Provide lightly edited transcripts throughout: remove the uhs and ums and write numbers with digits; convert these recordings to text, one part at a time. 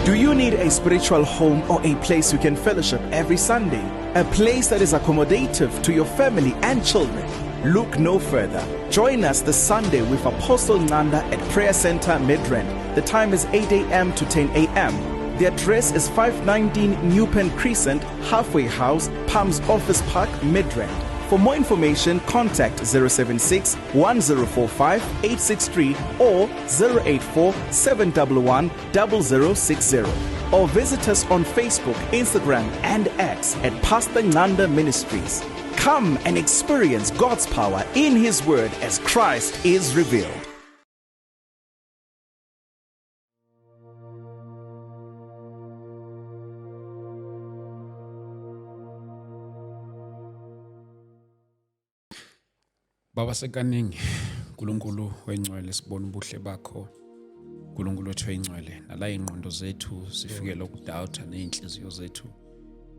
Do you need a spiritual home or a place you can fellowship every Sunday? A place that is accommodative to your family and children? Look no further. Join us this Sunday with Apostle Nanda at Prayer Center Midrand. The time is 8 a.m. to 10 a.m. The address is 519 Newpen Crescent, Halfway House, Palms Office Park, Midrand. For more information, contact 076 1045 863 or 084 711 0060. Or visit us on Facebook, Instagram, and X at Pastor Nanda Ministries. Come and experience God's power in His Word as Christ is revealed. Baba sekaningi uNkulunkulu wengcwele, sibona ubuhle bakho uNkulunkulu wethu oyingcwele, nala ingqondo zethu zifikela ukudoubt nezinhliziyo zethu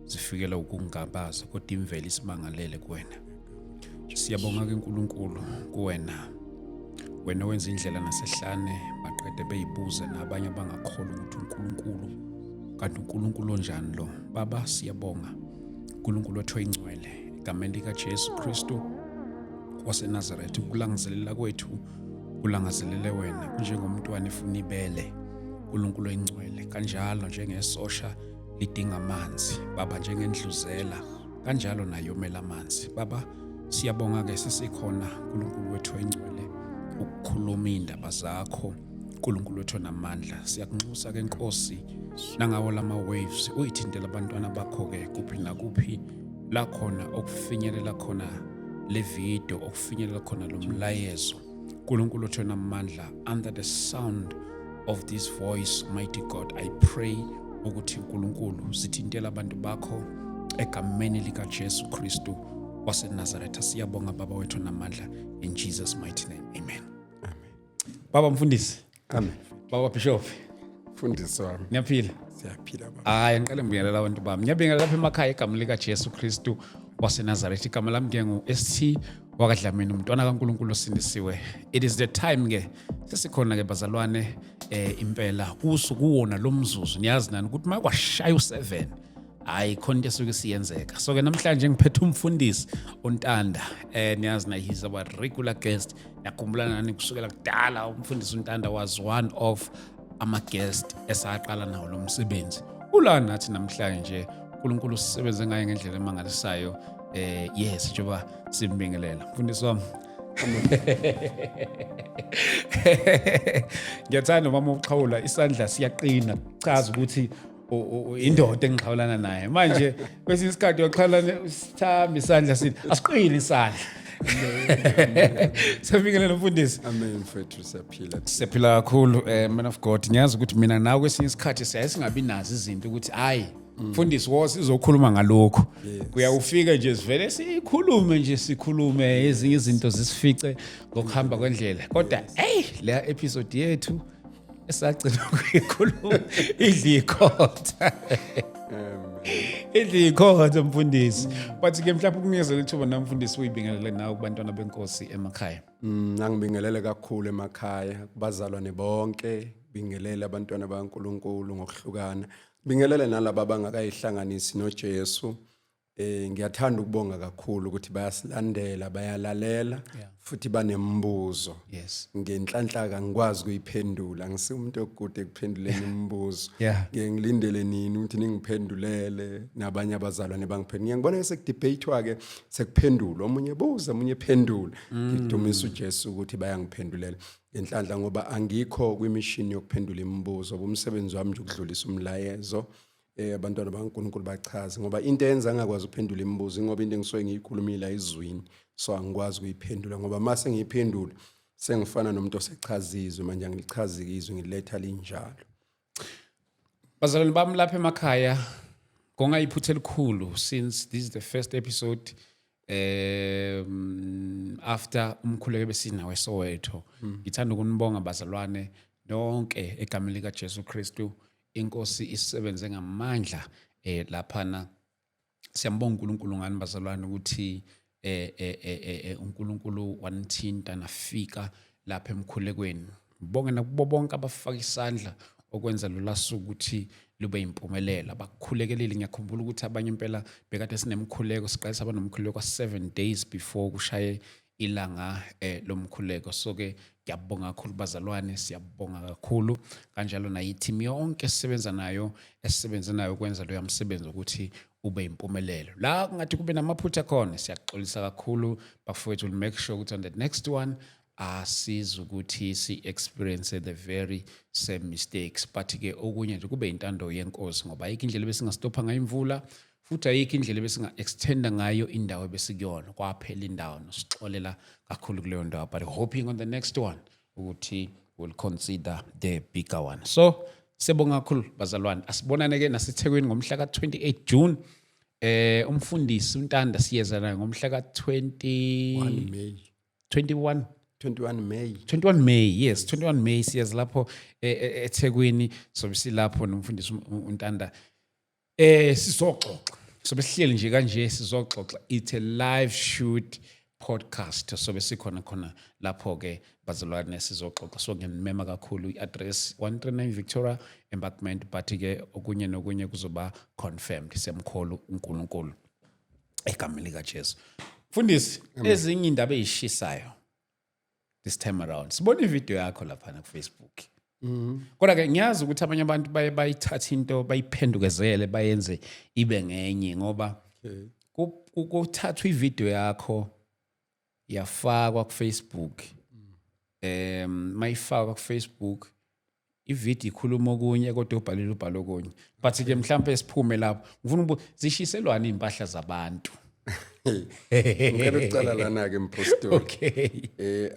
zifikela ukungabaza, kodwa imvelo isimangalele kuwena. Siyabonga ke uNkulunkulu kuwena, wena wenza indlela nasehlane, baqede beyibuze nabanye abangakholwa ukuthi uNkulunkulu, kanti uNkulunkulu onjani lo. Baba, siyabonga uNkulunkulu wethu oyingcwele, egameni likaJesu Kristu waseNazaretha, ukulangazelela kwethu kulangazelele wena, kunjengomntwana efuna ibele, uNkulunkulu oyingcwele, kanjalo njengesosha lidinga amanzi, Baba, njengendluzela kanjalo nayo yomela amanzi. Baba, siyabonga ke sesikhona uNkulunkulu wethu oyingcwele ukukhuluma indaba zakho, uNkulunkulu wethu onamandla. Siyakunxusa ke Nkosi, nangawo lama waves uyithintela abantwana bakho ke kuphi nakuphi la khona okufinyelela khona le video, okufinyelela khona lo mlayezo, uNkulunkulu wethu onamandla. Under the sound of this voice, mighty God, I pray ukuthi uNkulunkulu sithintela abantu bakho egameni lika Jesu Kristu waseNazaretha. Siyabonga Baba wethu namandla, in Jesus mighty name, amen. Amen. Baba mfundisi. Amen. Baba Bishop. Mfundisi wami. Niyaphila? Siyaphila baba. Hayi, ngiqale ngibingelela abantu bami. Ngiyabingelela lapha emakhaya egameni lika Jesu Kristu waseNazaretha. Igama lami ke ngu ST wakaDlamini, umntwana kaNkulunkulu osindisiwe. It is the time ke sesikhona ke bazalwane, impela kuso kuwona lo mzuzu. Niyazi nani ukuthi makwashaya u7, hayi khona into esuke siyenzeka. So ke namhlanje ngiphethe umfundisi uNtanda. Niyazi na he's our regular guest. Nakhumbula nani kusukela kudala umfundisi uNtanda was one of ama guest esaqala nawo lo msebenzi. Ula nathi namhlanje uNkulunkulu usebenze ngaye ngendlela emangalisayo. Yes, njengoba simbingelela mfundisi wami. Ngiyathanda mama uxhawula isandla siyaqina, chaza ukuthi indoda engixhawulana naye. Manje kwesinye isikhathi uyoxhawulana usithamba isandla, sithi asiqini isandla. Siyabingelela mfundisi. Amen mfethu, siyaphila. Siyaphila kakhulu, man of God. Ngiyazi ukuthi mina nawe kwesinye isikhathi siyaye singabi nazo izinto ukuthi hayi mfundisi wose izokhuluma ngalokhu, kuyawufika nje sivele sikhulume nje, sikhulume ezinye izinto zisifice ngokuhamba kwendlela. Kodwa hey, le episode yethu esagcina ukuyikhuluma idla ikhotha, idla ikhotha mfundisi. But ke mhlawumbe ukunikezela ithuba namfundisi uyibingelele nawe kubantwana benkosi emakhaya. Angibingelele kakhulu emakhaya kubazalwane bonke, bingelele abantwana bakaNkulunkulu ngokuhlukana, bingelele nalabo abangakayihlanganisi noJesu. Ngiyathanda ukubonga kakhulu ukuthi bayasilandela, bayalalela futhi banembuzo. Ngenhlanhla angikwazi ukuyiphendula, ngisiwumuntu ogude ekuphenduleni imibuzo. Ngiye ngilindele nini ukuthi ningiphendulele nabanye abazalwane bangiphendule. Ngiyangibona sekudebatewa ke, sekuphendulwa, omunye buza, omunye phendula. Ngidumisa uJesu ukuthi bayangiphendulela. Ngenhlanhla ngoba angikho kwimishini yokuphendula imibuzo, umsebenzi wami nje ukudlulisa umlayezo. Abantwana bakaNkulunkulu bachaze, ngoba into eyenza ngingakwazi ukuphendula imibuzo ngoba into engisuke ngiyikhulumile ayizwini, so angikwazi ukuyiphendula ngoba mase ngiyiphendula sengifana nomuntu osechaza izwi. Manje angilichazi izwi, ngiletha linjalo. Bazalwane bami lapha emakhaya, kongayiphutha elikhulu since this is the first episode after umkhuleko besinawo eSoweto. Ngithanda ukunibonga bazalwane nonke egameni lika Jesu Kristu. Inkosi isebenze ngamandla laphana. Siyambonga uNkulunkulu ngani bazalwane ukuthi uNkulunkulu wanithinta nafika lapha emkhulekweni. Ngibonge nakubo bonke abafaka isandla okwenza lolu suku ukuthi lube impumelelo. Abakukhulekelile, ngiyakhumbula ukuthi abanye impela bekade sinemkhuleko, siqalisa abanomkhuleko 7 days before kushaye ilanga lomkhuleko. So ke ngiyabonga kakhulu bazalwane, siyabonga kakhulu kanjalo nayo i-team yonke esisebenza nayo, esisebenze nayo ukwenza loya msebenzi ukuthi ube impumelelo. La kungathi kube namaphutha khona, siyaxolisa kakhulu bafowethu. We'll make sure ukuthi on the next one asiza ukuthi si-experience the very same mistakes, but ke okunye nje kube intando yenkosi, ngoba ayikho indlela besingastopha ngayo imvula, futhi ayikho indlela besinga-extenda ngayo indawo ebesikuyona. Kwaphela indawo, nosixolela kakhulu kuleyo ndawo, but hoping on the next one ukuthi we'll consider the bigger one. So siyabonga kakhulu bazalwane, asibonane ke naseThekwini ngomhla ka-28 June. Umfundisi uNtanda siyeza naye ngomhla ka-20 1 May. 21. 21 May. 21 May, yes, 21 May siyeza lapho eThekwini. Sobe silapho nomfundisi uNtanda, sizoxoxa, sobe sihleli nje kanje sizoxoxa. It's a live shoot podcast, sobe sikhona khona lapho ke bazalwane, sizoxoxa. So ngiyanimema kakhulu. I-address 139 Victoria Embankment, but ke okunye nokunye kuzoba confirmed. Siyamkholwa uNkulunkulu egameni likaJesu. Mfundisi, ezinye indaba ezishisayo this time around, sibona ivideo yakho laphana ku-Facebook, kodwa ke ngiyazi ukuthi abanye abantu baye bayithatha into bayiphendukezele, bayenze ibe ngenye, ngoba kuthathwa ivideo yakho yafakwa ku-Facebook. Mayifakwa ku-Facebook ivideo ikhuluma okunye, kodwa ubhalile ubhalo okunye. But ke mhlambe siphume lapho, ngifuna ukubuza, zishiselwana iy'mpahla zabantu? Ngicela ukucala lana-ke, mpostoli. Okay.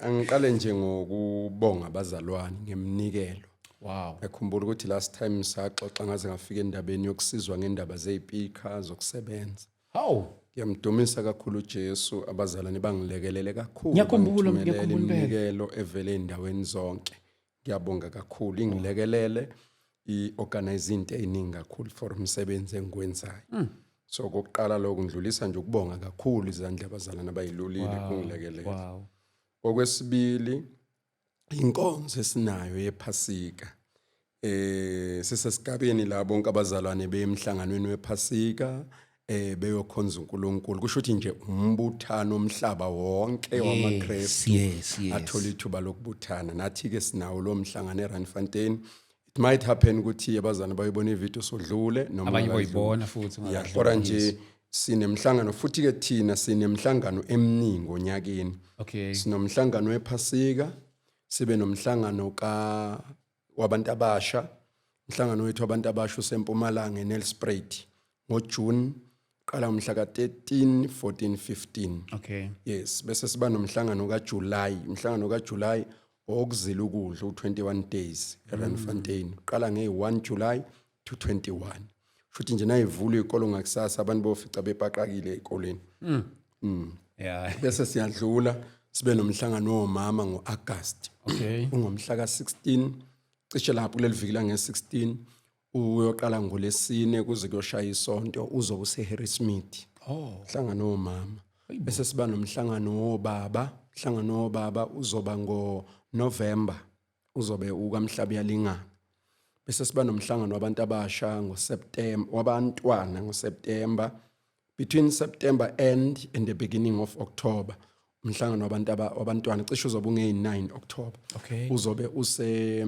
Angiqale nje ngokubonga abazalwane ngeminikelo. Ngiyakhumbula ukuthi last time saxoxa ngaze ngafika endabeni yokusizwa ngendaba zey'speaker zokusebenza. Hawu. Ngiyamdumisa kakhulu uJesu, abazalwane bangilekelele kakhulu. Ngiyakhumbula, bangithumelela ngiyakhumbula impela. iminikelo evele ey'ndaweni zonke. Ngiyabonga kakhulu, ingilekelele i-organize into ey'ningi kakhulu for umsebenzi engiwenzayo. So okokuqala lokho, ngidlulisa nje ukubonga kakhulu izandla abazalwane abayilulile kungilekelela. Okwesibili, inkonzo esinayo yePhasika. Sisesigabeni la bonke abazalwane bemhlanganweni wePhasika beyokhonza uNkulunkulu. Kusho ukuthi nje umbuthano omhlaba wonke wamaKristu athola ithuba lokubuthana. Nathi ke sinawo lo mhlangano eRandfontein. It might happen ukuthi abazalwane bayibona ivideo sodlule noma Abanye ungakadluli. boyibona futhi Ya, ungakadluli, kodwa nje sinemhlangano futhi ke, thina sinemhlangano eminingi onyakeni. Sinomhlangano wePhasika, sibe nomhlangano ka wabantu abasha. Umhlangano wethu wabantu abasha usempumalanga eNelspruit ngoJune, qala umhla ka-13, 14, 15. Yes, bese siba nomhlangano kaJuly. Umhlangano kaJuly okuzila ukudla u21 days eRandfontein. Qala nge1 July to 21. Futhi nje nayivula izikolo ngakusasa, abantu bofica bepaqakile ezikoleni. Bese siyadlula sibe nomhlangano womama ngoAugust. Ungomhla ka16, cishe lapho kuleli viki la nge16, uyoqala ngolesine kuze kuyoshaya isonto, uzobe useHarrismith. Umhlangano womama. Bese siba nomhlangano wobaba, umhlangano wobaba uzoba ngo November, uzobe ukamhlaba yalingana. Bese siba nomhlangano wabantu abasha ngoSeptember, wabantwana ngoSeptember, between September end and the beginning of October. Umhlangano wabantu wabantwana cishe uzobe unge-9 October. Uzobe use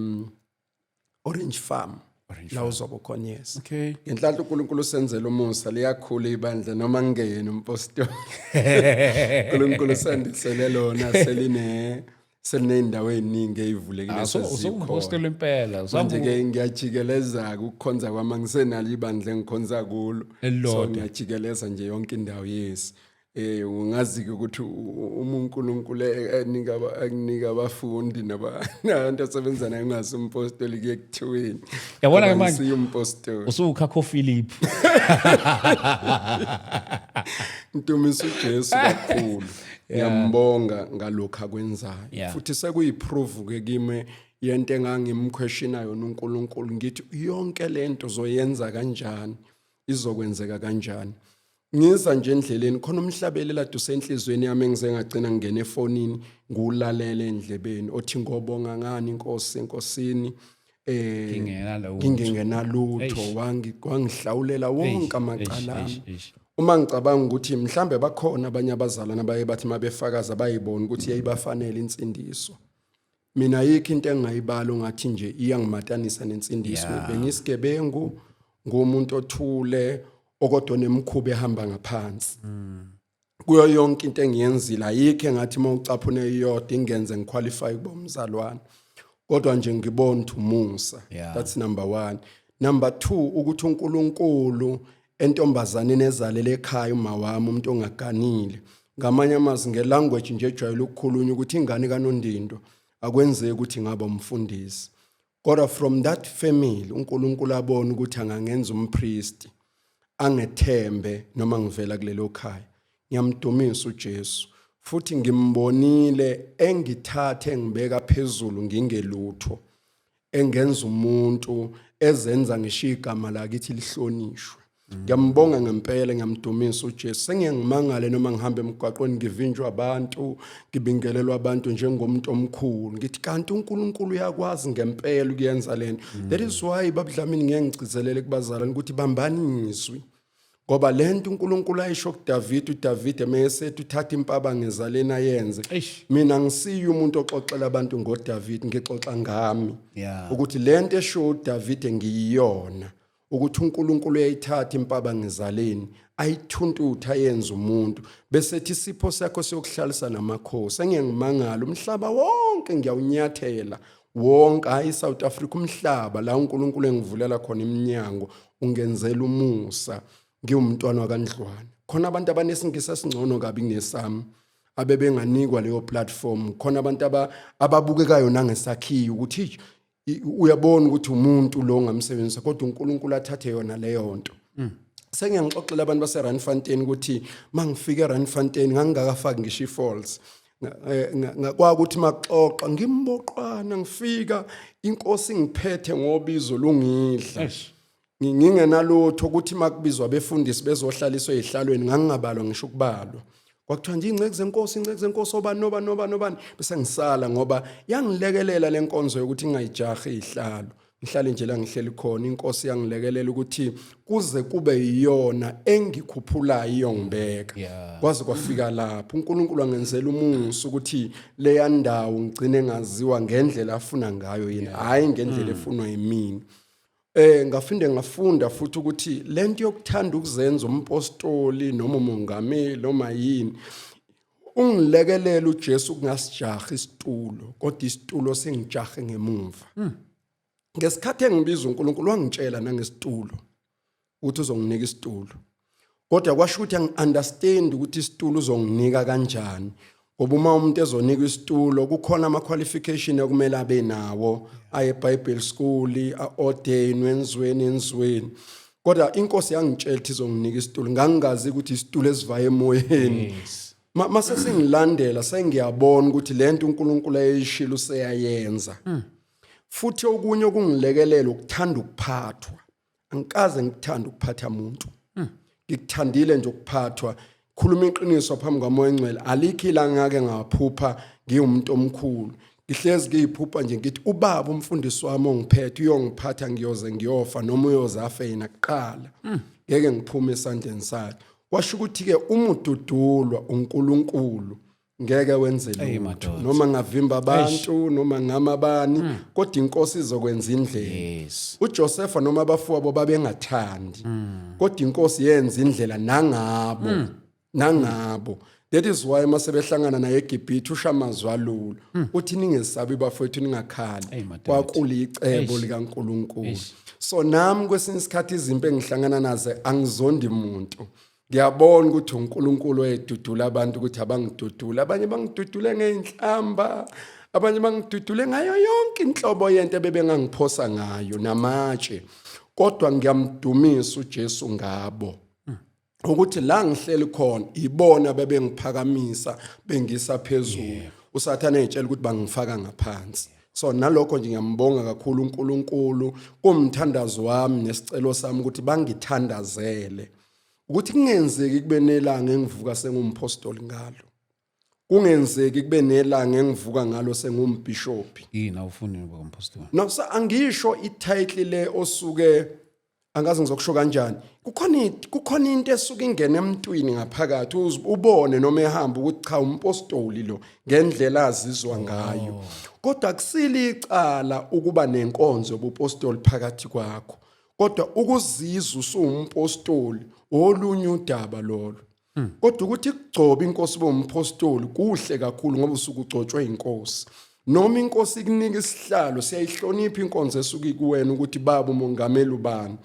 Orange Farm. Orange. La uzobe ukhona, yes. Ngenhlanhla uNkulunkulu usenzele umusa, liyakhula ibandla noma ngingeyena umpostoli. uNkulunkulu sandisele lona, seliney'ndawo ey'ningi ey'vulekile Ah, so sezikhona. usungupostoli impela. Manje ke ngiyajikeleza ukukhonza kwami, angisenalo ibandla engikhonza kulo. Elilodwa. So ngiyajikeleza nje yonke indawo, yes. Ungazi ke ukuthi uma uNkulunkulu enika akunika abafundi nabantu asebenza naye, ungasi umpostoli, kuye kuthiweni? Yabona ke manje- Angisiye umpostoli. Usuwukhakho Philip. Ngidumisa uJesu kakhulu. Ngiyambonga ngalokho akwenzayo. Futhi sekuyiproof ke kimi yento engangimquestiona yona uNkulunkulu, ngithi yonke lento uzoyenza kanjani? Izokwenzeka kanjani? Ngiza nje endleleni, khona umhlabeleli ade usenhlizweni yami engize ngagcina ngingena efonini ngulalele endlebeni, othi ngobonga ngani inkosi enkosini. Ngingenalutho. Ngingenalutho. Eish. Wangihlawulela wonke amacala Eish, ami. eish, eish. Uma ngicabanga ukuthi mhlambe bakhona abanye abazalwane abaye bathi mabefakaza bayibona ukuthi yayibafanele insindiso, mina ayikho into engingayibala ongathi nje iyangimatanisa nensindiso. Bengisigebengu, ngumuntu othule okodwa nemikhuba ehamba ngaphansi. Kuyo yonke into engiyenzile ayikho engathi uma ucaphune iyodwa ingenze ngiqualify ukuba umzalwane, kodwa nje ngibona ukuthi umusa. That's number 1. Number 2, ukuthi uNkulunkulu entombazaneni ezalele ekhaya uma wami, umuntu ongaganile, ngamanye amazwi ngelanguage nje ejwayele ukukhulunywa ukuthi ingane kaNondindo akwenzeki ukuthi ngaba umfundisi, kodwa from that family uNkulunkulu abona ukuthi angangenza umpriest, angethembe noma ngivela kulelo khaya. Ngiyamdumisa uJesu futhi ngimbonile engithathe ngibeka phezulu ngingelutho, engenza umuntu ezenza ngisho igama lakithi lihlonishwe. Ngiyambonga ngempela, ngiyamdumisa uJesu. Sengiye ngimangale noma ngihamba emgwaqweni ngivinjwa abantu, ngibingelelwa abantu njengomuntu omkhulu, ngithi kanti uNkulunkulu uyakwazi ngempela ukuyenza lento. That is why, babuDlamini, ngeke ngigcizelele kubazalwane ukuthi bambani izwi, ngoba lento uNkulunkulu ayisho kuDavid, uDavid emesethi uthatha impaba ngezalena ayenze. Eish. Mina ngisiyo umuntu oxoxela abantu ngoDavid, ngixoxa ngami ukuthi lento esho uDavid ngiyiyona, ukuthi uNkulunkulu uyayithatha impaba ngezaleni ayithuntutha ayenze umuntu, bese ethi isipho sakho siyokuhlalisa namakhosi. Engeke ngimangala, umhlaba wonke ngiyawunyathela wonke, hayi South Africa, umhlaba la uNkulunkulu engivulela khona iminyango, ungenzela umusa. Ngiwumntwana wakandlwana, khona abantu abanesingisi esingcono kabi kunesami abebenganikwa leyo platform, khona abantu ababukekayo nangesakhiyo ukuthi uyabona ukuthi umuntu lo ongamsebenzisa, kodwa uNkulunkulu athathe yona leyo nto. Sengiyangixoxela abantu base Randfontein ukuthi mangifika eRandfontein ngangingakafaki ngisho ifalls. Kwakuthi maxoxa ngimboqwana ngifika, inkosi ngiphethe ngobizo lungidla. Eish. Ngingenalutho, ukuthi makubizwa abefundisi bezohlaliswa ezihlalweni ngangingabalwa ngisho ukubalwa. Kwakuthiwa nje ingceku zenkosi, ingceku zenkosi, obani nobani nobani nobani, bese ngisala ngoba yangilekelela lenkonzo yokuthi ngingayijahi izihlalo, ngihlale nje la ngihleli khona. Inkosi yangilekelela ukuthi kuze kube yiyona engikhuphulayo iyongibeka kwaze kwafika lapho uNkulunkulu angenzela umusa ukuthi leya ndawo ngigcine ngaziwa ngendlela afuna ngayo yena, hhayi ngendlela efunwa yimina. Ngafinde ngafunda futhi ukuthi lento yokuthanda ukuzenza umpostoli noma umongameli noma yini, ungilekelela uJesu kungasijaha isitulo, kodwa isitulo singijahe ngemuva. Ngesikhathi engibiza uNkulunkulu wangitshela nangesitulo ukuthi uzonginika isitulo, kodwa kwasho ukuthi angi-understand ukuthi isitulo uzonginika kanjani, ngoba uma umuntu ezonika isitulo kukhona ama-qualification okumele abe nawo, aye eBible school, a-ordainwe enzweni enzweni. Kodwa inkosi yangitshela ukuthi izonginika isitulo, ngangingazi ukuthi isitulo esivaya emoyeni. Mase sengilandela sengiyabona ukuthi lento uNkulunkulu ayeyishilo useyayenza. Futhi okunye okungilekelela ukuthanda ukuphathwa, angikaze ngikuthanda ukuphatha umuntu, ngikuthandile nje ukuphathwa. Khuluma iqiniso phambi kwaMoya Engcwele, alikho ilanga ngake ngaphupha ngiwumuntu omkhulu. Ngihlezi ngiyiphupha nje ngithi ubaba umfundisi wami ongiphethe uyongiphatha ngiyoze ngiyofa, noma uyoze afe yena kuqala, ngeke ngiphume esandleni sakhe. Kwasho ukuthi-ke uma ududulwa uNkulunkulu ngeke wenze Ey, lutho. Madoda. Noma ngavimba abantu noma ngama bani, kodwa inkosi izokwenza indlela. UJosepha noma abafowabo babengathandi, kodwa inkosi yenza indlela nangabo, nangabo. That is why mase behlangana naye eGibhithe usho amazwi alula, uthi ningesabi bafowethu, ningakhali. Ey, madoda. Kwakulicebo Eish. likaNkuluNkulu. Eish. So nami kwesinye isikhathi izimpi engihlangana nazo angizondi muntu, ngiyabona ukuthi uNkulunkulu oyedudula abantu ukuthi abangidudule. Abanye bangidudule ngeinhlamba, abanye bangidudule ngayo yonke inhlobo yento ebebengangiphosa ngayo namatshe, kodwa ngiyamdumisa uJesu ngabo ukuthi la ngihleli khona ibona bebengiphakamisa bengisa phezulu, uSathane etshela ukuthi bangifaka ngaphansi. So nalokho nje ngiyambonga kakhulu uNkulunkulu. Kumthandazo wami nesicelo sami ukuthi bangithandazele ukuthi kungenzeki kube nelanga engivuka sengumpostoli ngalo. Kungenzeki kube nelanga engivuka ngalo sengumbhishophi. Yini, awufuni ukuba umpostoli? No, angisho i-title le osuke, angazi ngizokusho kanjani. Kukhona into esuke ingena emntwini ngaphakathi, ubone noma ehamba ukuthi cha, umpostoli lo ngendlela azizwa ngayo. Kodwa akusili icala ukuba nenkonzo yobupostoli phakathi kwakho, kodwa ukuzizwa usuwumpostoli olunye udaba lolo. Kodwa ukuthi kugcoba inkosi bompostoli kuhle kakhulu, ngoba usuke ugcotshwe inkosi. Noma inkosi ikunika isihlalo, siyayihlonipha inkonzo esuke kuwena ukuthi baba umongameli ubani,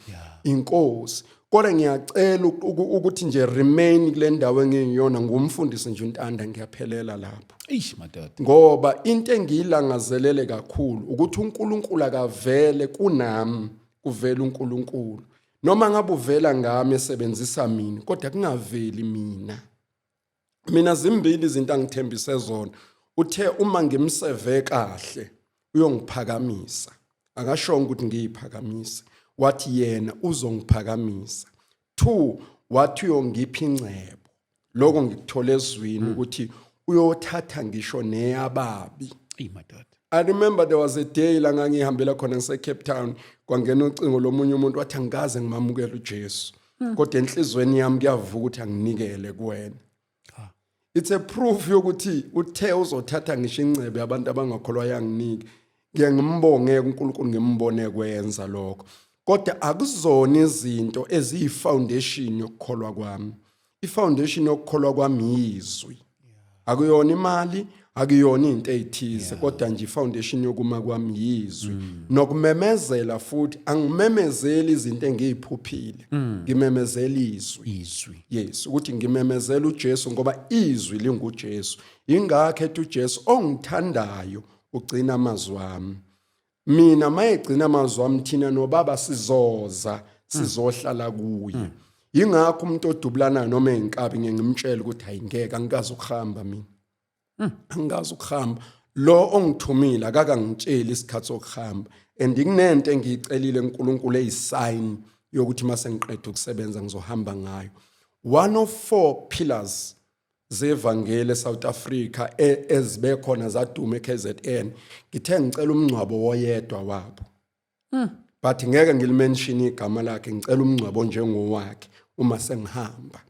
inkosi. Kodwa ngiyacela ukuthi nje remain kule ndawo engiyiyona, ngumfundisi nje uNtanda, ngiyaphelela lapho. Eish madoda. Ngoba into engiyilangazelele kakhulu ukuthi uNkulunkulu akavele kunami, kuvela uNkulunkulu. Noma ngabe uvela ngami esebenzisa mina, kodwa kungaveli mina. Mina zimbili izinto angithembise zona. Uthe uma ngimseve kahle uyongiphakamisa. Akashongo ukuthi ngiyiphakamise, wathi yena uzongiphakamisa. Two, wathi uyongipha ingcebo. Lokho ngikuthola ezwini ukuthi uyothatha ngisho neyababi. Eyi madoda. I remember there was a day la ngangihambela khona ngise Cape Town, kwangena ucingo lomunye umuntu, wathi angikaze ngimamukele uJesu, kodwa enhlizweni yami kuyavuka ukuthi anginikele kuwena. It's a proof yokuthi uthe uzothatha ngisho ingcebe abantu abangakholwa yanginike. Ngeke ngimbonge uNkulunkulu, ngimbone kwenza lokho, kodwa akuzona izinto eziyi-foundation yokukholwa kwami. I-foundation yokukholwa kwami yizwi, akuyona imali, akuyona into ezithize, kodwa nje i-foundation yokuma kwami yizwi nokumemezela. Futhi angimemezeli izinto engiyiphuphile, ngimemezela izwi. Izwi. Yes, ukuthi ngimemezela uJesu ngoba izwi linguJesu. Ingakho ethi uJesu, ongithandayo ugcina amazwi ami. Mina mayegcina amazwi ami, thina nobaba sizoza sizohlala kuye. Ingakho umuntu odubulanayo noma eyinkabi ngeke ngimtshele ukuthi ayingeke, angikazi ukuhamba mina, angikazi ukuhamba. Lo ongithumile akakangitsheli isikhathi sokuhamba, and kunento engiyicelile uNkulunkulu eyisign yokuthi mase ngiqeda ukusebenza ngizohamba ngayo. One of four pillars zevangeli eSouth Africa ezibe khona zaduma eKZN, ngithe ngicela umngcwabo woyedwa wabo, but ngeke ngilimention igama lakhe. Ngicela umngcwabo njengowakhe uma sengihamba,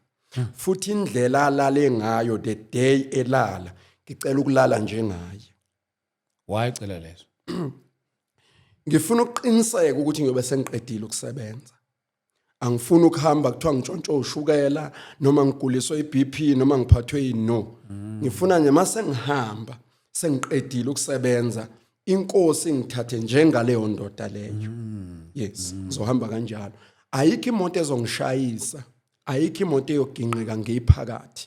futhi indlela alale ngayo the day elala, ngicela ukulala njengaye. Why cela leso? Ngifuna ukuqiniseka ukuthi ngiyobe sengiqedile ukusebenza. Angifuni ukuhamba kuthiwa ngitshontshe ushukela noma ngiguliswe iBP noma ngiphathwe yino. Ngifuna nje mase ngihamba sengiqedile ukusebenza, inkosi ngithathe njengaleyo ndoda leyo. Yes, ngizohamba kanjalo. Ayikho imoto ezongishayisa, ayikho imoto eyoginqika ngiyiphakathi,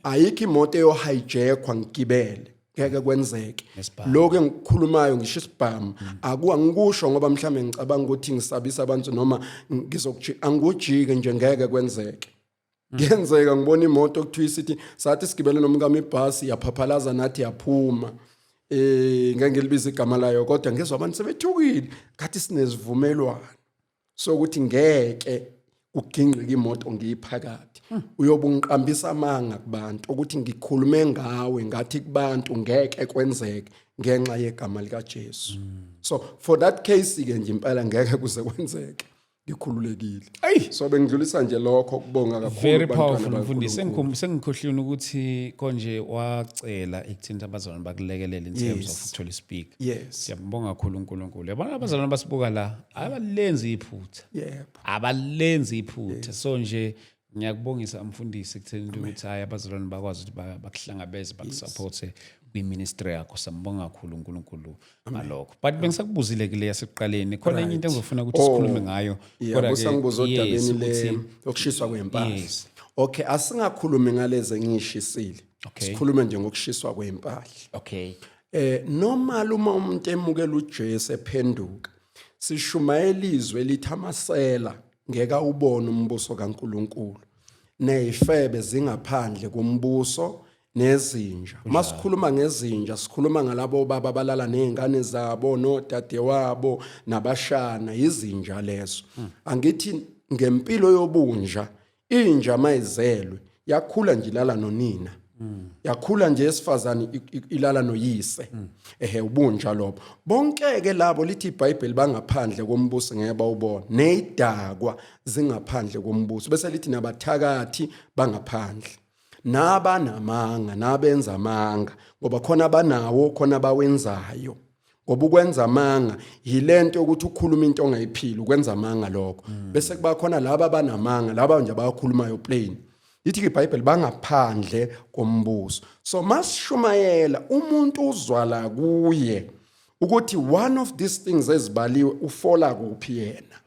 ayikho imoto eyohijackwa ngigibele, ngeke kwenzeke. Nesibhamu. Lokho engikukhulumayo, ngisho isibhamu, angikusho ngoba mhlawumbe ngicabanga ukuthi ngisabisa abantu noma ngizokujika. Angikujike nje, ngeke kwenzeke. Kuyenzeka ngibona imoto kuthiwa isithi sathi sigibele nomkami ibhasi, yaphaphalaza nathi yaphuma. Ngeke ngilibize igama layo, kodwa ngezwe abantu sebethukile, ngathi sinezivumelwano sokuthi ngeke kugingqike imoto ngiyiphakathi. Uyobe ungiqambisa amanga kubantu ukuthi ngikhulume ngawe, ngathi kubantu ngeke kwenzeke ngenxa yegama likaJesu. So for that case ke nje impela ngeke kuze kwenzeke, ngikhululekile. Ayi. So bengidlulisa nje lokho kubonga kakhulu Very kubantwana powerful, mfundisi. bakaNkulunkulu. Sengikhohliwe ukuthi konje wacela ekuthini abazalwane bakulekelele in terms of ukuthola ispeaker. Siyambonga kakhulu uNkulunkulu. Yabona abazalwane basibuka la, abalenzi iphutha. Abalenzi iphutha. So nje ngiyakubongisa mfundisi ekutheni ukuthi hayi, abazalwane bakwazi ukuthi bakuhlangabeze, bakusupporte kwi-ministry yakho. Siyambonga kakhulu uNkulunkulu ngalokho. But bengisakubuzile kule yasekuqaleni, khona enye into engizofuna ukuthi sikhulume ngayo. Kodwa-ke, usangibuza yes, odabeni le yokushiswa kwempahla. Okay, asingakhulumi ngalezi engishisile. Sikhulume nje ngokushiswa kwempahla. Normal uma umuntu emukela uJesu ephenduka, sishumayela izwi elithi amasela ngeke awubone umbuso kaNkuluNkulu, nezifebe zingaphandle kombuso, nezinja. Masikhuluma ngezinja, sikhuluma ngalabo baba abalala nezingane zabo nodadewabo nabashana, izinja lezo. Angithi ngempilo yobunja, inja mayizelwe yakhula nje ilala nonina. Yakhula nje esifazane ilala noyise. Ehe, ubunja lobo. Bonke ke labo, lithi iBhayibheli, bangaphandle kombuso, ngeke bawubona. Nezidakwa zingaphandle kombuso. Bese lithi nabathakathi bangaphandle, nabanamanga, nabenza amanga, ngoba khona abanawo, khona abawenzayo. Ngoba ukwenza amanga yilento yokuthi ukhuluma into ongayiphili, ukwenza amanga lokho. Bese kuba khona laba abanamanga, laba nje abakhulumayo plain. Lithi iBhayibheli bangaphandle kombuso. So masishumayela, umuntu uzwala kuye ukuthi one of these things ezibaliwe ufola kuphi yena.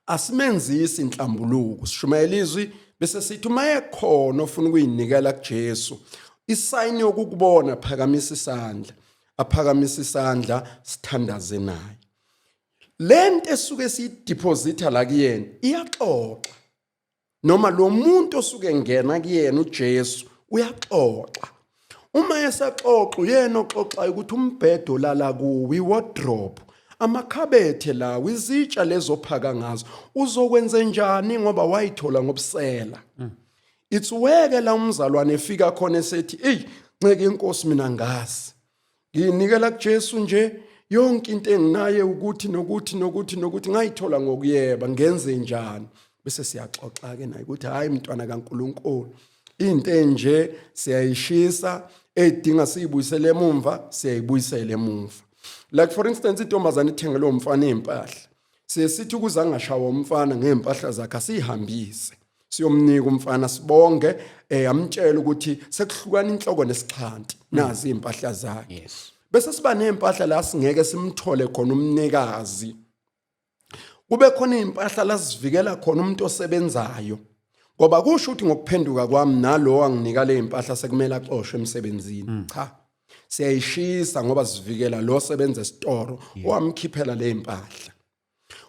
Asimenzisi inhlambuluko, sishumayela izwi bese sithi uma ekhona ofuna ukuyinikela kuJesu, isayini yokukubona, phakamisa isandla. Aphakamisa isandla, sithandaze naye. Lento esuke siyideposita la kuyena iyaxoxa, noma lo muntu osuke ngena kuyena uJesu uyaxoxa. Uma esaxoxa, uyena oxoxayo ukuthi umbhedo lala kuwo, iwardrobe, amakhabethe lawo, izitsha lezophaka ngazo, uzokwenze njani ngoba wayithola ngobusela. It's weke la umzalwane efika khona esethi, "Ey, nceke inkosi, mina ngazi ngiyinikela kuJesu nje yonke into enginaye, ukuthi nokuthi nokuthi nokuthi ngayithola ngokuyeba, ngenze njani?" Bese siyaxoxa ke naye ukuthi, "Hayi, mntwana kaNkuluNkulu, into enje siyayishisa, edinga siyibuyisele emumva siyayibuyisela emumva." Like for instance, intombazane ithengelwe umfana impahla, siye sithi ukuze angashawa umfana ngempahla zakhe, asihambise siyomnika umfana, sibonge, amtshela ukuthi sekuhlukana inhloko nesixhanti, nazi impahla zakhe. Bese siba nempahla la singeke simthole khona umnikazi, kube khona impahla la sivikela khona umuntu osebenzayo, ngoba kusho ukuthi ngokuphenduka kwami nalo anginika le impahla sekumele axoshwe emsebenzini. Cha, siyayishisa ngoba sivikela lo sebenza esitoro owamkhiphela le impahla.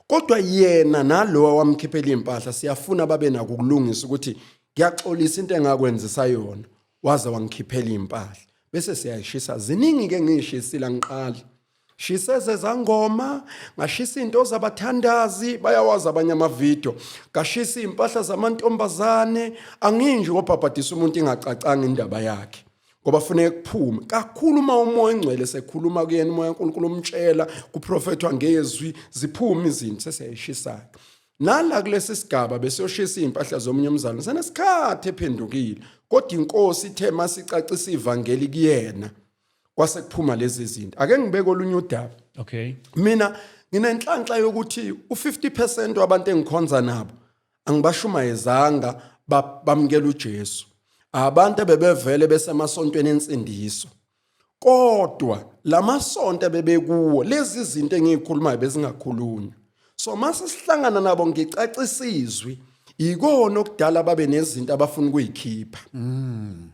Kodwa yena nalo owamkhiphela impahla siyafuna babe nako ukulungisa ukuthi ngiyaxolisa into engakwenzisa yona, waze wangikhiphela impahla, bese siyayishisa. Ziningi ke ngishisile, ngiqali shise zangoma, ngashisa into zabathandazi, bayawazi abanye amavidiyo, ngashisa impahla zamantombazane. Anginje ngobhabhadisa umuntu ingacacanga indaba yakhe, ngoba funeka kuphume kakhulu uma umoya ongcwele sekhuluma kuyena, umoya kaNkulunkulu umtshela, kuprofethwa ngezwi, ziphume izinto, sesiyayishisayo. Nala kulesi sigaba besiyoshisa iy'mpahla zomunye umzalwane senesikhathi ephendukile, kodwa inkosi ithe masicacisa ivangeli kuyena, kwase kuphuma lezi zinto. Ake ngibeke olunye udaba. Mina nginenhlanhla yokuthi u50% wabantu engikhonza nabo angibashumayezanga bamukela uJesu, abantu ebebevele besemasontweni ensindiso, kodwa lamasonto ebebekuwo lezi zinto engiyikhulumayo bezingakhulunywa. So mase sihlangana nabo, ngicacisa izwi, ikona okudala babe nezinto abafuna ukuyikhipha,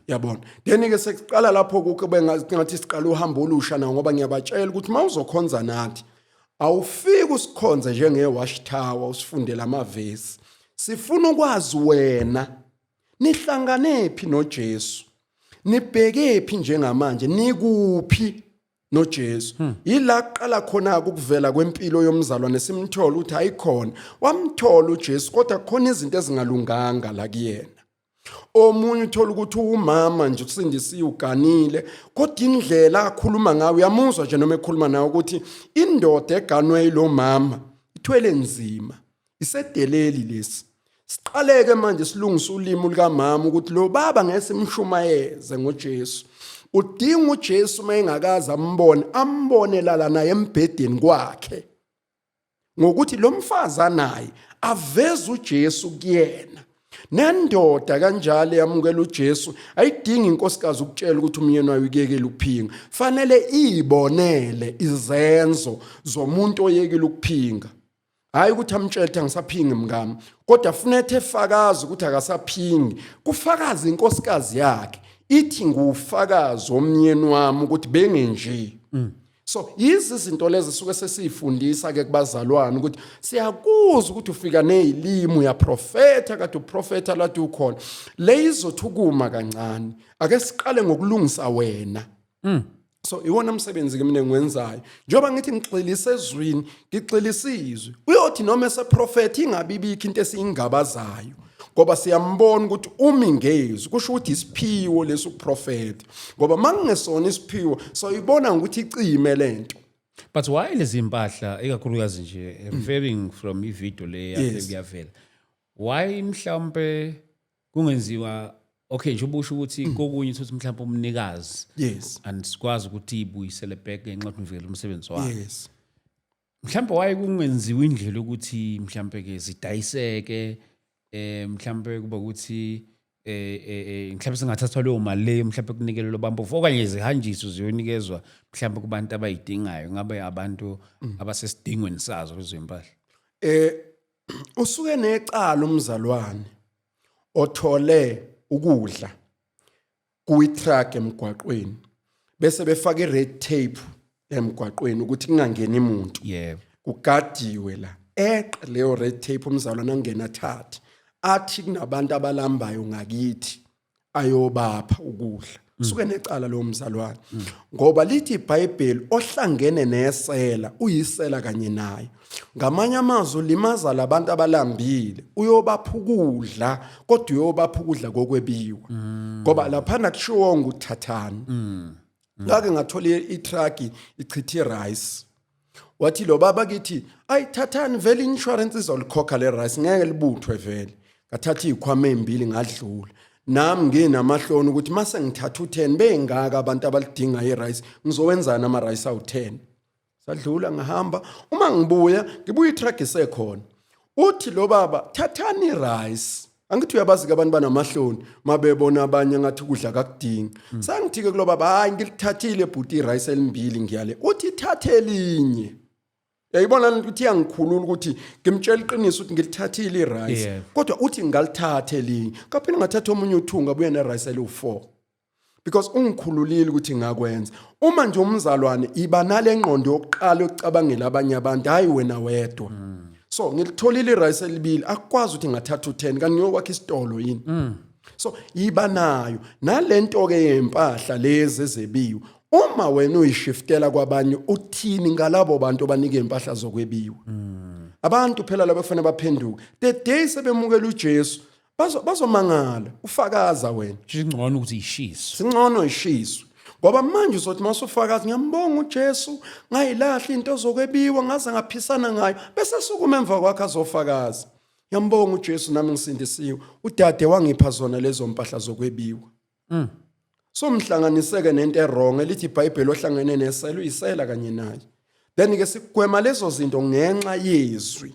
yabona. Then ke sekuqala lapho kube ngathi siqala uhambo olusha nawo, ngoba ngiyabatshela ukuthi mawuzokhonza nathi, awufiki usikhonze njenge watch tower usifundela amavesi. Sifuna ukwazi wena, nihlanganephi noJesu, nibhekephi njengamanje, nikuphi noJesu. Yila kuqala khona ukuvela kwempilo yomzalwane, simthola ukuthi ayikhona, wamthola uJesu, kodwa khona izinto ezingalunganga la kuyena. Omunye uthola ukuthi umama nje usindisiwe, uganile, kodwa indlela akhuluma ngayo, uyamuzwa nje noma ekhuluma nawe ukuthi indoda eganwe yilo mama ithwele nzima, isedeleli lesi. Siqaleke manje silungisa ulimi lukamama ukuthi lo baba ngeke simshumayeze ngoJesu, udinga uJesu uma engakaze ambone, ambone lala naye embhedeni kwakhe, ngokuthi lo mfazi anaye aveze uJesu kuyena. Nendoda kanjalo yamukela uJesu, ayidingi inkosikazi ukutshela ukuthi umyeni wayo ukuyekela ukuphinga, fanele iyibonele izenzo zomuntu oyekile ukuphinga. Hayi ukuthi amtshele ukuthi angisaphingi mngami, kodwa funa ethe efakaza ukuthi akasaphingi, kufakaza inkosikazi yakhe, ithi ngufakazi womnyeni wami ukuthi bengenje. So yizi izinto lezi suke sesiyifundisa ke kubazalwane ukuthi siyakuzwa ukuthi ufika nezilimi, uyaprofetha, kade uprofetha lathi ukhona le izothukuma kancane, ake siqale ngokulungisa wena. So iwona umsebenzi ke mina engiwenzayo, njengoba ngithi ngigxilise ezwini, ngigxilisa izwi. Uyothi noma eseprofetha ingabi bikho into esiyingabazayo, Ngoba siyambona ukuthi umi ngezwi, kusho ukuthi isiphiwo lesu prophet. Ngoba mangingesona isiphiwo, soyibona ngokuthi icime lento. But why lezi mpahla ikakhulukazi nje referring from ivideo le yakhe kuyavela. Why mhlawumbe kungenziwa, okay, nje ubusho ukuthi kokunye uthi mhlawumbe umnikazi and sikwazi ukuthi ibuyisele back ngenxa yokuthi uvikela umsebenzi wakhe. Mhlawumbe why kungenziwa indlela ukuthi mhlawumbe ke zidayiseke, mhlawumbe kuba ukuthi mhlawumbe singathathwa leyo mali leyo, mhlawumbe kunikelelwe abampofu, okanye zihanjiswe ziyonikezwa mhlawumbe kubantu abayidingayo, ngabe abantu abasesidingweni sazo lezo impahla? Usuke necala umzalwane othole ukudla kuyi-truck emgwaqweni, bese befaka i-red tape emgwaqweni ukuthi kungangeni umuntu. Kugadiwe la, eqe leyo red tape, umzalwane angena thathe, athi kunabantu abalambayo ngakithi, ayobapha ukudla. Suke necala lo mzalwane, ngoba lithi iBhayibheli, ohlangene nesela uyisela kanye naye. Ngamanye amazwi, ulimaza labantu abalambile, uyobapha ukudla, kodwa uyobapha ukudla kokwebiwa, ngoba laphana kushiwo nguthathani. Ngake ngathola i-truck ichithe rice, wathi lo baba kithi, ayithathani vele, insurance izolikhokha le rice, ngeke libuthwe vele. Ngathatha izikhwama ezimbili ngadlula. Nami nginamahloni ukuthi mase ngithatha u10, bengaka abantu abalidinga i-rice, ngizowenzana ama rice awu10? Sadlula, ngihamba. Uma ngibuya, ngibuya i-truck isekhona. Uthi lo baba, thathani i-rice. Angithi uyabazi ke abantu banamahloni mabebona abanye ngathi ukudla kakudingi. Sangithi ke kulo baba, hayi, ngilithathile bhuti i-rice elimbili, ngiyale. Uthi thathe elinye. Yayibona lento ukuthi iyangikhulula ukuthi ngimtshela iqiniso ukuthi ngilithathile i-rice, kodwa uthi ngalithatha elinye. Kaphinde ngathatha omunye uthunga, abuye ne-rice eliwu-4, because ungikhululile ukuthi ngakwenza. Uma nje umzalwane iba nale ngqondo yokuqala yokucabangela abanye abantu, hayi wena wedwa. So ngilitholile i-rice elibili, akukwazi ukuthi ngathatha u10, kanti ngiyokwakha isitolo yini? So iba nayo nalento ke yempahla lezi ezebiwe. Uma wena uyishiftela kwabanye, uthini ngalabo bantu abanike impahla zokwebiwa? Abantu phela labo kufanele baphenduke the day sebemukela uJesu, bazomangala ufakaza wena. Singcono ukuthi ishiswe. Singcono ishiswe, ngoba manje uzothi masufakaza, ngiyambonga uJesu, ngayilahla into zokwebiwa, ngaze ngaphisana ngayo, bese sukuma emva kwakhe azofakaza, ngiyambonga uJesu, nami ngisindisiwe, udade wangipha zona lezo mpahla zokwebiwa. So mhlanganiseke nento e-wrong, elithi iBhayibheli, ohlangene nesela uyisela kanye naye. Then ke sikugwema lezo zinto ngenxa yezwi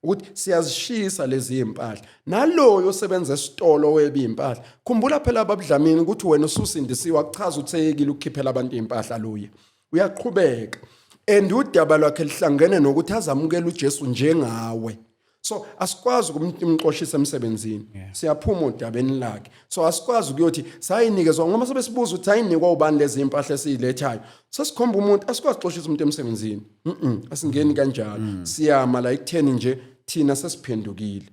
ukuthi siyazishisa lezi impahla. Naloyo osebenza esitolo weba impahla, khumbula phela babudlamini ukuthi wena ususindisiwe akuchaza ukuthi seyekile ukukhiphela abantu impahla. Loye uyaqhubeka, and udaba lwakhe lihlangene nokuthi azamukele uJesu njengawe. So asikwazi ukumxoshisa emsebenzini, siyaphuma odabeni lakhe. So asikwazi ukuyothi sayinikezwa, ngoba sobe sibuza ukuthi sayinikwa ubani lezi impahla esiyilethayo, sesikhomba umuntu. Asikwazi ukuxoshisa umuntu emsebenzini, asingeni kanjalo. Siyama la ekutheni nje thina sesiphendukile.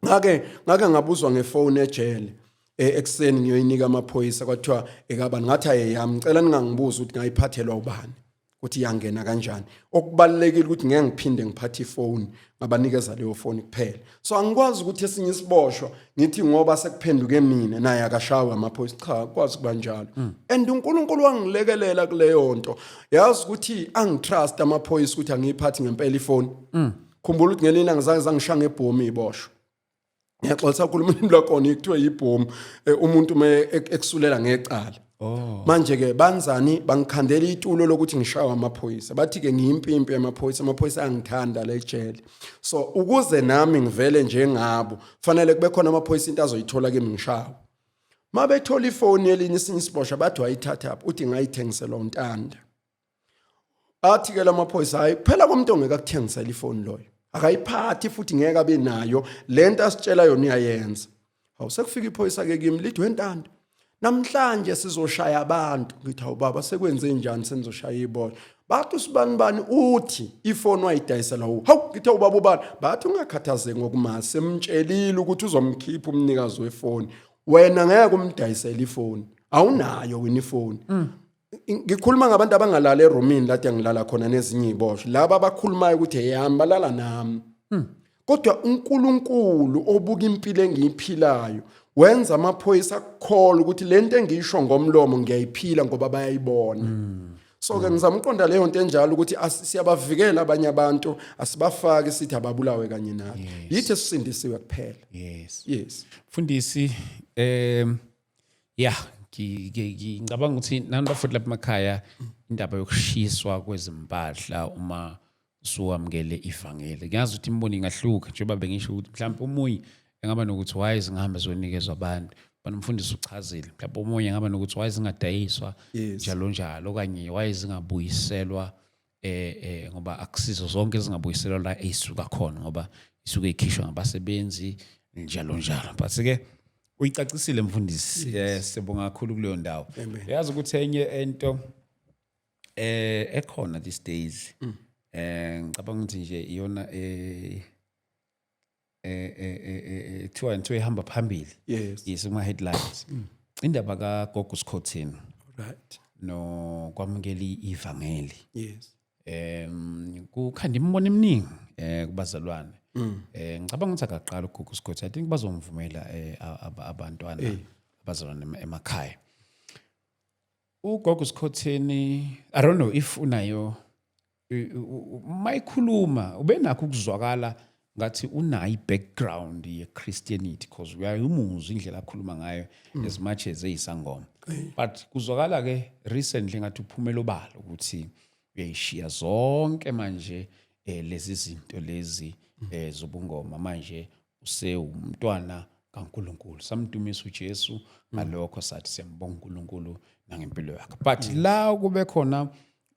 Ngake ngabuzwa ngefoni ejele, ekuseni ngiyoyinika amaphoyisa, kwathiwa ekabani? Ngathi ayeyami, ngicela ningangibuza ukuthi ngayiphathelwa ubani, ukuthi iyangena kanjani. Okubalulekile ukuthi ngeke ngiphinde ngiphathe ifoni, ngabanikeza leyo foni kuphela. So angikwazi ukuthi esinye isiboshwa ngithi ngoba sekuphenduke mina, naye akashawe amaphoyisa. Cha, kwazi kuba njalo. And uNkulunkulu wangilekelela kuleyo nto, yazi ukuthi angitrust amaphoyisa ukuthi angiyiphathi ngempela ifoni. Khumbula ukuthi ngelinye ilanga zange zangishaya ngebhomu iboshwa. Ngiyaxolisa kakhulu, ulimi lwakhona kuthiwe yibhomu, umuntu uma ekusulela ngecala. Manje ke banzani? Bangikhandela itulo lokuthi ngishawa amaphoyisa, bathi ke ngiyimpimpi yamaphoyisa, amaphoyisa angithanda la ejele. So ukuze nami ngivele njengabo, fanele kube khona amaphoyisa into azoyithola kimi ngishawa. Mabethola ifoni yelinye isinye isiboshwa, bathi wayithatha phi? Uthi ngayithengiselwa uNtanda. Athi ke lamaphoyisa, hayi kuphela komuntu ongeke akuthengisela ifoni loyo, akayiphathi futhi ngeke abe nayo lento asitshela yona uyayenza. Hawu, sekufika iphoyisa ke kimi, lithi, wentando, namhlanje sizoshaya abantu. Ngithi, hawu baba, sekwenze njani senizoshaya ibona? Bathi usibani bani uthi ifoni wayidayisela u. Hawu, ngithi, ubaba ubani? Bathi ungakhathazeki ngokumazi, semtshelile ukuthi uzomkhipha umnikazi wefoni, wena ngeke umdayisele ifoni, awunayo wena ifoni. Ngikhuluma ngabantu abangalala eromini lade ngilala khona nezinye iziboshwa, laba abakhulumayo ukuthi eyami balala nami. Kodwa uNkulunkulu obuka impilo engiyiphilayo wenza amaphoyisa akukholwa ukuthi lento engiyisho ngomlomo ngiyayiphila ngoba bayayibona. So ke ngizama uqonda leyo nto enjalo ukuthi siyabavikela abanye abantu, asibafaki sithi ababulawe kanye nathi. Yithi esisindisiwe kuphela. Yes. Yes. Mfundisi, yeah, ngicabanga ukuthi nani bafowethu lapha emakhaya, indaba yokushiswa kwezimpahla uma usuwamukele ivangeli, ngiyazi ukuthi imibono ingahluka, njengoba bengisho ukuthi mhlawumbe omunye engaba nokuthi why zingahambe ziyonikezwa abantu, bana umfundisi uchazile, mhlawumbe omunye engaba nokuthi why zingadayiswa, njalo njalo, okanye why zingabuyiselwa, ngoba akusizo zonke ezingabuyiselwa la eyisuka khona, ngoba isuke ikhishwa ngabasebenzi, njalo njalo. But ke uyicacisile, mfundisi, sibonga kakhulu kuleyo ndawo. Yazi ukuthi enye ento ekhona these days, ngicabanga ukuthi nje iyona kuthiwa ihamba phambili, yes, kuma headlines, indaba kaGogo Skhotheni no kwamukela ivangeli. Kukhanda imibono eminingi kubazalwane. Ngicabanga ukuthi akaqala uGogo Skhotheni, I think bazomvumela abantwana abazalwane emakhaya. UGogo Skhotheni, I don't know if unayo, mayikhuluma ubenakho ukuzwakala ngathi unayo i-background ye-Christianity, because uyayumuzwa indlela akhuluma ngayo as much as eyisangoma, but kuzwakala ke recently ngathi uphumela obala ukuthi uyayishiya zonke manje lezi zinto lezi zobungoma, manje usewumntwana kaNkulunkulu. Samdumisa uJesu ngalokho, sathi siyambonga uNkulunkulu nangempilo yakhe, but la kube khona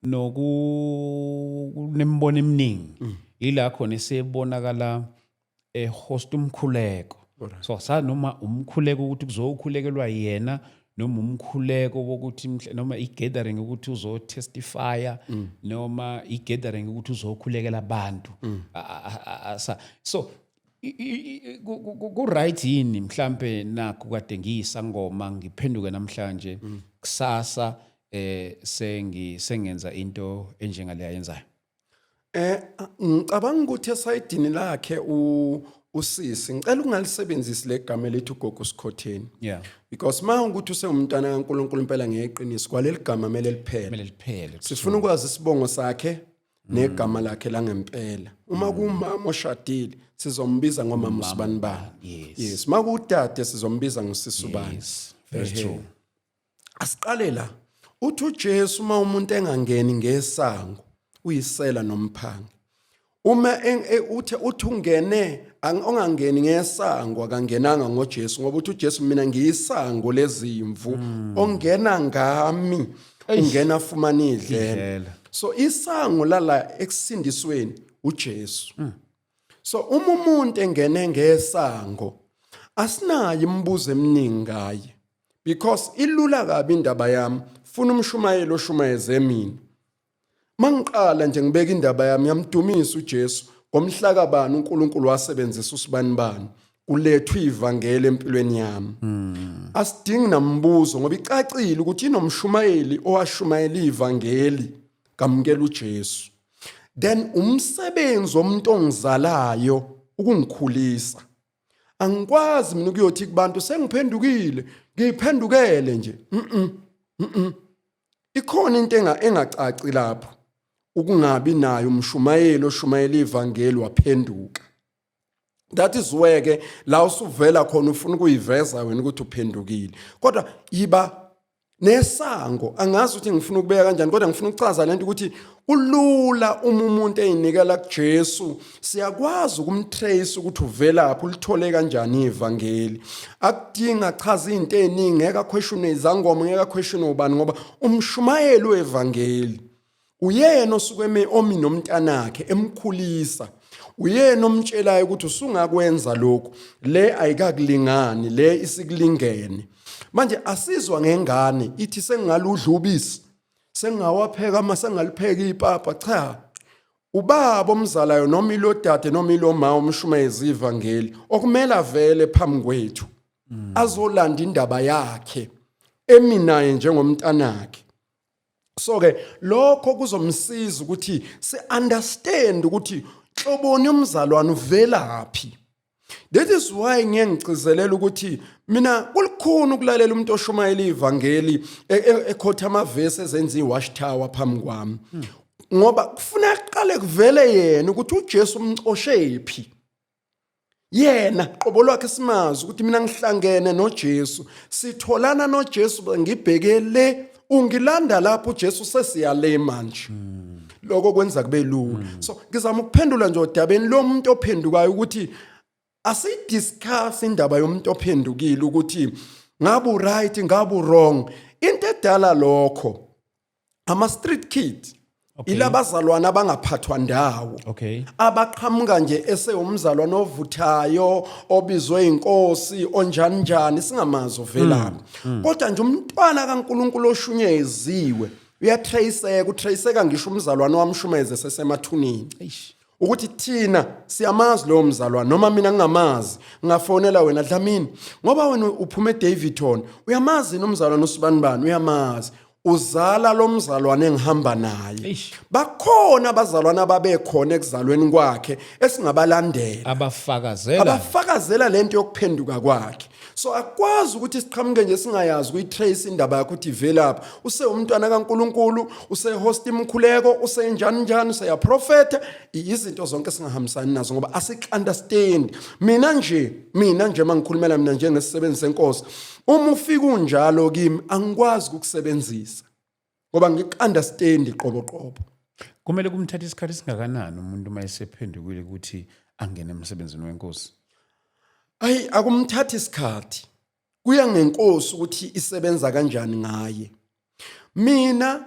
noku nemibono eminingi, ila khona esebonakala ehost umkhuleko. So sa noma umkhuleko ukuthi kuzokhulekelwa yena, noma umkhuleko wokuthi noma i-gathering ukuthi uzotestifya, noma i-gathering ukuthi uzokhulekela abantu. So ku-right yini mhlambe nakho kade ngiyisangoma, ngiphenduke namhlanje, kusasa sengenza into enjengale ayenzayo? Ngicabanga ukuthi esayidini lakhe usisi, ngicela ungalisebenzisi legama elithi uGogo Sikhotheni. Because ma ukuthi usengumntwana kaNkulunkulu impela ngeqiniso, kwaleli gama mele liphele. Kumele liphele. Sifuna ukwazi isibongo sakhe negama lakhe langempela. Uma kumama oshadile, sizombiza ngomama usibanibani. Yes, makudade sizombiza ngosisubani. Yes, very true. Asiqale la. Uthi uJesu uma umuntu engangeni ngesango uyisela nomphangi. Uma uthi ungene ongangeni ngesango akangenanga ngoJesu, ngoba uthi uJesu, "Mina ngiyisango lezimvu, ongena ngami ungena afumana idlela." Idlela. So isango lala ekusindisweni uJesu. So uma umuntu engene ngesango, asinayo imibuzo eminingi ngaye, because ilula kabi indaba yami. Funa umshumayelo oshumayeze mina. Mangiqala nje ngibeka indaba yami, yamdumisa uJesu ngomhla kabani, uNkulunkulu wasebenzisa usibani bani kulethwa ivangeli empilweni yami. Asidingi nambuzo ngoba icacile ukuthi inomshumayeli owashumayela ivangeli, kamukela uJesu. Then umsebenzi womuntu ongizalayo ukungikhulisa. Angikwazi mina ukuyothi kubantu sengiphendukile, ngiphendukele nje. Ikhona into engacaci lapho, ukungabi nayo umshumayeli oshumayela ivangeli waphenduka. That is where ke la usuvela khona ufuna ukuyiveza wena ukuthi uphendukile, kodwa yiba nesango. Angazi ukuthi ngifuna ukubeka kanjani, kodwa ngifuna ukuchaza lento ukuthi kulula uma umuntu eyinikela kuJesu, siyakwazi ukumtrace ukuthi uvelaphi, ulithole kanjani ivangeli. Akudinga achaze izinto eziningi, ngeke aquestione izangoma, ngeke aquestione ubani, ngoba umshumayeli wevangeli uyena osuke omi nomntanakhe emkhulisa, uyena omtshelayo ukuthi usungakwenza lokhu, le ayikakulingani, le isikulingene. Manje asizwa ngengane ithi sengingaludla ubisi, sengingawapheka ama, sengalipheka ipapa. Cha, ubaba omzalayo noma ilodade noma iloma umshumayezi ivangeli okumele avele phambi kwethu azolanda indaba yakhe eminaye njengomntanakhe. So ke lokho kuzomsiza ukuthi si understand ukuthi Hloboni umzalwane uvelaphi? That is why ngiye ngigcizelela ukuthi mina kulikhuni ukulalela umuntu oshumayela ivangeli ekhotha amavesi ezenza iwash tower phambi kwami. Ngoba kufuna aqale kuvele yena ukuthi uJesu umcoshe phi. Yena qobo lwakhe simazi ukuthi mina ngihlangene noJesu, sitholana noJesu, ngibheke le, ungilanda lapho uJesu, sesiyale manje. Lokho kwenza kube lula. So ngizama ukuphendula nje odabeni lo muntu ophendukayo ukuthi asiyidiscuss indaba yomuntu ophendukile ukuthi ngabe uright, ngabe wrong. Into edala lokho ama street kids, ilabazalwana abangaphathwa ndawo, abaqhamuka nje esewumzalwane ovuthayo, obizwe inkosi, onjani njani, singamazi ovelaphi. Kodwa nje umntwana kaNkuluNkulu oshunyeziwe uyatraceka, utraceka ngisho umzalwane wamshumeze sesemathuneni. Ukuthi thina siyamazi lowo mzalwane, noma mina ngingamazi, ngingafonela wena Dlamini, ngoba wena uphuma eDaveyton, uyamazi nomzalwane usibanibani, uyamazi, uzala lo mzalwane engihamba naye. Bakhona abazalwane ababekhona ekuzalweni kwakhe esingabalandela, abafakazela, abafakazela lento yokuphenduka kwakhe. So akwazi ukuthi siqhamuke nje singayazi ukuyitrace indaba yakho ukuthi ivelaphi. Usewumntwana kaNkuluNkulu, usehost imkhuleko, usenjani njani, useyaprofetha, izinto zonke singahambisani nazo ngoba asik-understand. Mina nje mangikhulumela mina njengesisebenzi senkosi, uma ufika unjalo kimi angikwazi ukukusebenzisa ngoba ngik-understand qobo qobo. Kumele kumthathe isikhathi esingakanani umuntu uma esephendukile ukuthi angene emsebenzini wenkosi? Ayi, akumthathi isikhathi, kuya ngenkosi ukuthi isebenza kanjani ngaye. Mina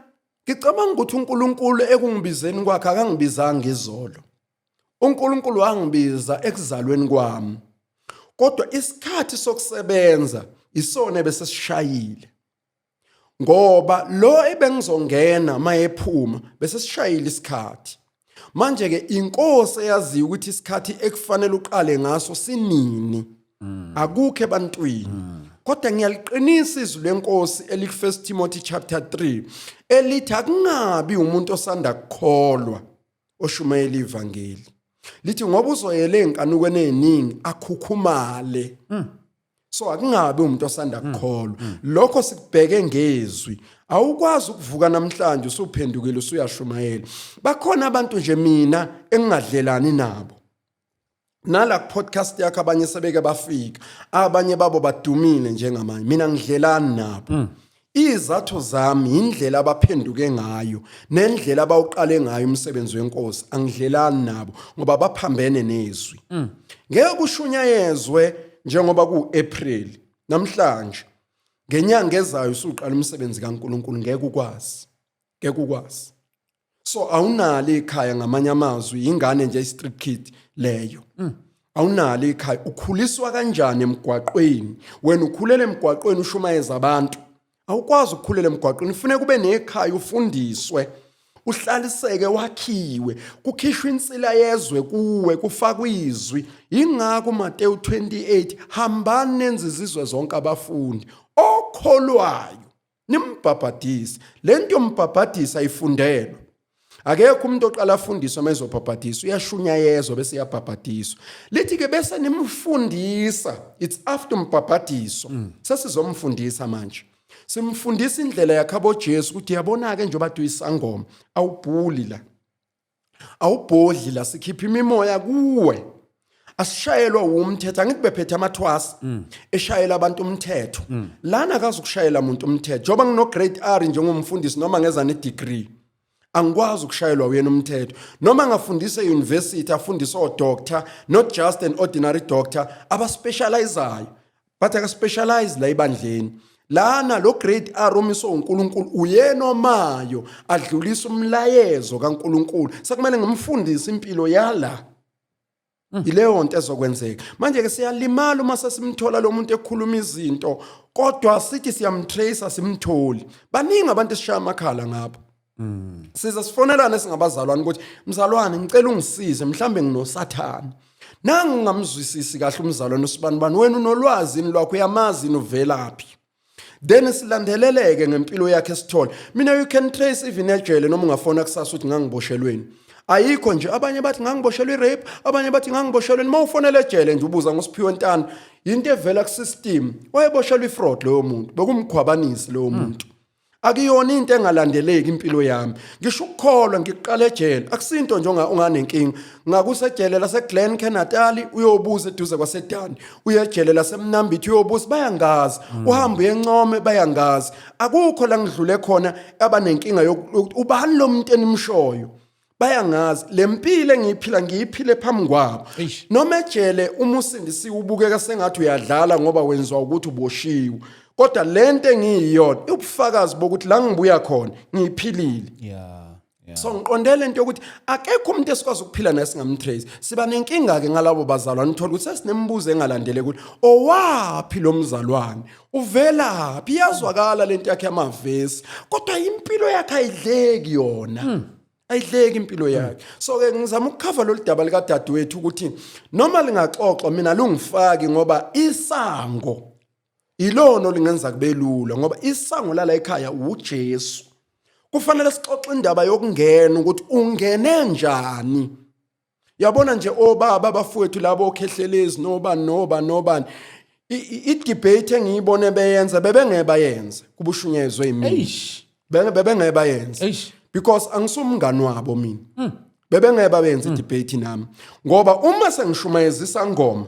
ngicabanga ukuthi uNkulunkulu ekungibizeni kwakhe akangibizanga izolo, uNkulunkulu wangibiza ekuzalweni kwami, kodwa isikhathi sokusebenza isona bese sishayile, ngoba lo ebengizongena mayephuma bese sishayile isikhathi. Manje ke inkosi eyaziyo ukuthi isikhathi ekufanele uqale ngaso sinini, akukho ebantwini. Kodwa ngiyaliqinisa izwi lenkosi eliku-1 Timothy chapter 3 elithi akungabi umuntu osanda kukholwa oshumayela ivangeli, lithi ngoba uzoyele enkanukweni eziningi akhukhumale. So akungabi umuntu osanda kukholwa. Lokho sikubheke ngezwi. Awukwazi ukuvuka namhlanje usuphendukile usuyashumayela. Bakhona abantu nje mina engingadlelani nabo nala podcast yakho, abanye sebeke bafika, abanye babo badumile njengamanje, mina ngidlelani nabo. Izathu zami indlela abaphenduke ngayo nendlela abawuqale ngayo umsebenzi wenkosi, angidlelani nabo ngoba baphambene nezwi. Ngeke kushunyayezwe njengoba ku-April namhlanje, ngenyanga ezayo usuqala umsebenzi kaNkuluNkulu, ngeke ukwazi, ngeke ukwazi. So awunalo ikhaya, ngamanye amazwi ingane nje, i-street kid leyo. Awunalo ikhaya, ukhuliswa kanjani emgwaqweni? Wena ukhulela emgwaqweni, ushumayeza abantu. Awukwazi ukukhulela emgwaqweni, kufuneka ube nekhaya, ufundiswe, uhlaliseke, wakhiwe, kukhishwe insila yezwe kuwe, kufakwe izwi. Ingakho uMateyu 28, hambani nenze izizwe zonke abafundi, okholwayo nimbhabhadise. Lento yombhabhadisa ayifundelwa. Akekho umuntu oqala afundiswe uma ezobhabhadiswa, uyashunyayezwa bese iyabhabhadiswa. Lithi ke bese nimfundisa, it's after umbhabhadiso. Sesizomfundisa manje, simfundisa indlela yakhabo Jesu ukuthi yabona ke njengoba tuyisangoma, awubhuli la, awubhodli la, sikhipha imimoya kuwe, asishayelwa umthetho. Angithi bephethe amathwasa eshayela abantu umthetho lana, akazi ukushayela umuntu umthetho. Njengoba ngino grade R njengomfundisi, noma ngeza ne degree, angikwazi ukushayelwa uyena umthetho, noma ngafundisa e-university, afundise o-doctor, not just an ordinary doctor, abaspecializayo, but akaspecialize la ebandleni. Lana lo grade R omiswe uNkulunkulu uyena omayo adlulisa umlayezo kaNkulunkulu. Sekumele ngimfundise impilo yala, ileyo nto ezokwenzeka. Manje ke siyalimala uma sesimthola lo muntu ekhuluma izinto, kodwa sithi siyamtrace, simtholi. Baningi abantu esishaya amakhala ngapha. Size sifonelane singabazalwane ukuthi mzalwane, ngicela ungisize, mhlambe nginosathane. Nangu ngamzwisisi kahle umzalwane usibanibani, wena unolwazi lwakho, uyamazi uvelaphi? Then silandeleleke ngempilo yakhe, sithole. Mina you can trace even ejele, noma ungafona kusasa ukuthi ngangiboshelweni. Ayikho nje. Abanye bathi ngangiboshelwe i-rape, abanye bathi ngangiboshelwe. Uma ufonela ejele nje ubuza ngoSiphiwe Ntana, yinto evela ku-system. Wayeboshelwe i-fraud loyo muntu, bekumkhwabanisi loyo muntu. Akuyona into engalandeleki impilo yami. Ngisho ukukholwa ngiqala ejele, akusinto nje unganenkinga. Ngakusejele laseGlen Natal uyobuza eduze kwaseDani, uye ejele laseMnambithi uyobuza, bayangazi. Uhamba uyencome, bayangazi. Akukho la ngidlule khona abanenkinga yokuthi ubani lo muntu enimshoyo. Bayangazi le mpilo engiyiphila, ngiyiphile phambi kwabo. Noma ejele uma usindisiwe ubukeka sengathi uyadlala ngoba wenziwa ukuthi uboshiwe, kodwa lento engiyiyona ubufakazi bokuthi la ngibuya khona ngiyiphilile. So ngiqonde lento yokuthi akekho umuntu esikwazi ukuphila naye singamtrace. Siba nenkinga ke ngalabo bazalwane, uthola ukuthi sesinemibuzo engalandele ukuthi owaphi lo mzalwane, uvelaphi. Iyazwakala lento yakhe yamavesi, kodwa impilo yakhe ayidleki yona. Ayidleki impilo yakhe. So ke ngizama ukukhava lolu daba likadadewethu ukuthi noma lingaxoxwa, mina lungifaki, ngoba isango ilona olingenza kube lula, ngoba isango lala ekhaya uJesu. Kufanele sixoxe indaba yokungena, ukuthi ungene njani. Yabona nje obaba abafowethu labo okhehlelezi nobani nobani nobani, i-debate engiyibone beyenza, bebengeke bayenze kubushunyezwe yimina. Bebengeke bayenze because angisumngani wabo mina. Bebengeke bayenze i-debate nami, ngoba uma sengishumayezisa ngoma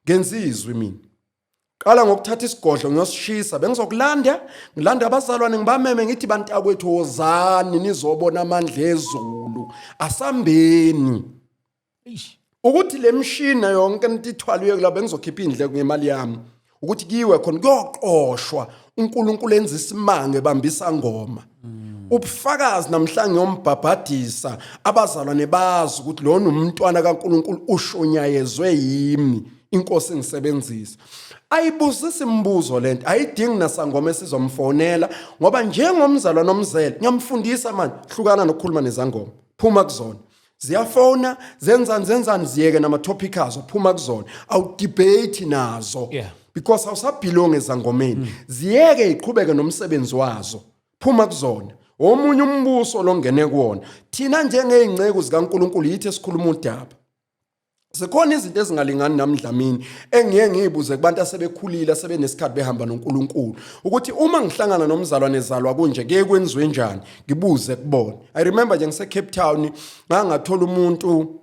ngenza izwi mina. Qala ngokuthatha isigodlo ngiyosishisa, bengizokulanda, ngilanda abazalwane, ngibameme, ngithi bantakwethu wozani nizobona amandla ezulu, asambeni. Ukuthi le mshina yonke into ithwaliwe kula, bengizokhipha indleko ngemali yami ukuthi kiwe khona kuyoqoshwa, uNkulunkulu enza isimanga ebambisa ngoma. Ubufakazi namhlanje yombhabhadisa, abazalwane bazi ukuthi lona umntwana kaNkulunkulu, ushonyayezwe yimi, inkosi ngisebenzisa. Ayibuzisi imibuzo lento, ayidingi nasangoma esizomfonela, ngoba njengomzalwane omzele ngiyamfundisa manje, hlukana nokukhuluma nezangoma, phuma kuzona. Ziyafona, zenzani zenzani, ziyeke nama-topic azo, phuma kuzona, awudebate nazo. Because awusabelong ezangomeni. Ziyeke iqhubeke nomsebenzi wazo, phuma kuzona. Omunye umbuso longene kuwona. Thina njengey'nceku zikaNkulunkulu yithi esikhuluma udaba. Zikhona izinto ezingalingani namdlamini engiye ngiyibuze kubantu asebekhulile, asebenesikhathi behamba noNkulunkulu, ukuthi uma ngihlangana nomzalwane zalwa kunje, kuye kwenziwe njani, ngibuze kubona. I remember nje ngise Cape Town, ngangathola umuntu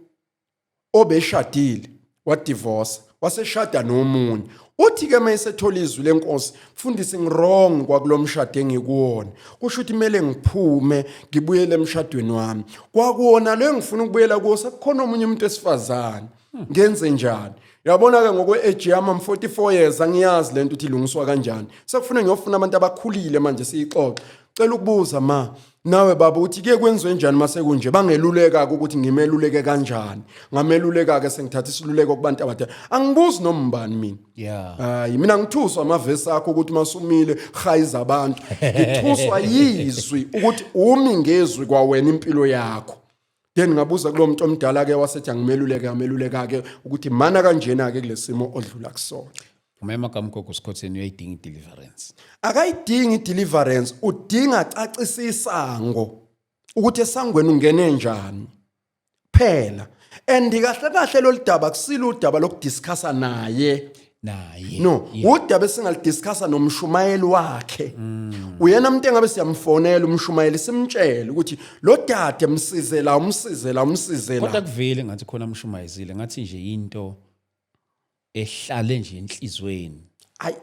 obeshadile, wadivorce, waseshada nomunye. Uthi ke mayesethola izwi lenkosi, mfundisi, ngiwrong kwakulomshado engikuwona, kusho ukuthi kumele ngiphume ngibuyele emshadweni wami. Kwakuwona lo engifuna ukubuyela kuwo sekukhona omunye umuntu esifazane, ngenze njani? Yabona ke ngokwe-age yami, am 44 years, angiyazi lento ukuthi ilungiswa kanjani. Sekufuna ngiyofuna abantu abakhulile manje siyixoxe. Cela ukubuza ma nawe baba uthi kuye kwenziwe njani mase kunje? Bangeluleka ukuthi ngimeluleke kanjani. Ngameluleka ke, sengithatha isiluleko kubantu abadala, angibuzi noma mbani mina. Hayi, mina ngithuswa amavesi akho ukuthi masumile hayiza abantu. Ngithuswa yizwi ukuthi umi ngezwi kwawena impilo yakho. Then ngabuza kulo muntu omdala ke, wasethi angimeluleke, ngameluleka ke ukuthi mana kanjena ke kulesimo odlula kusona. Umema kaMgogo Sikhotheni uyayidinga i-deliverance. Akayidingi i-deliverance, udinga cacisa isango ukuthi esangweni ungene njani phela. And kahle kahle lolu daba kusilo udaba lokudiscussa naye. Naye. No, udaba esingalidiscussa nomshumayeli wakhe. Uyena umuntu engabe siyamfonela umshumayeli, simtshele ukuthi lo dade msize la, umsize la, umsize Kodwa la. Kuvele ngathi khona amshumayezile, ngathi nje into ehlale nje enhlizweni. Hayi,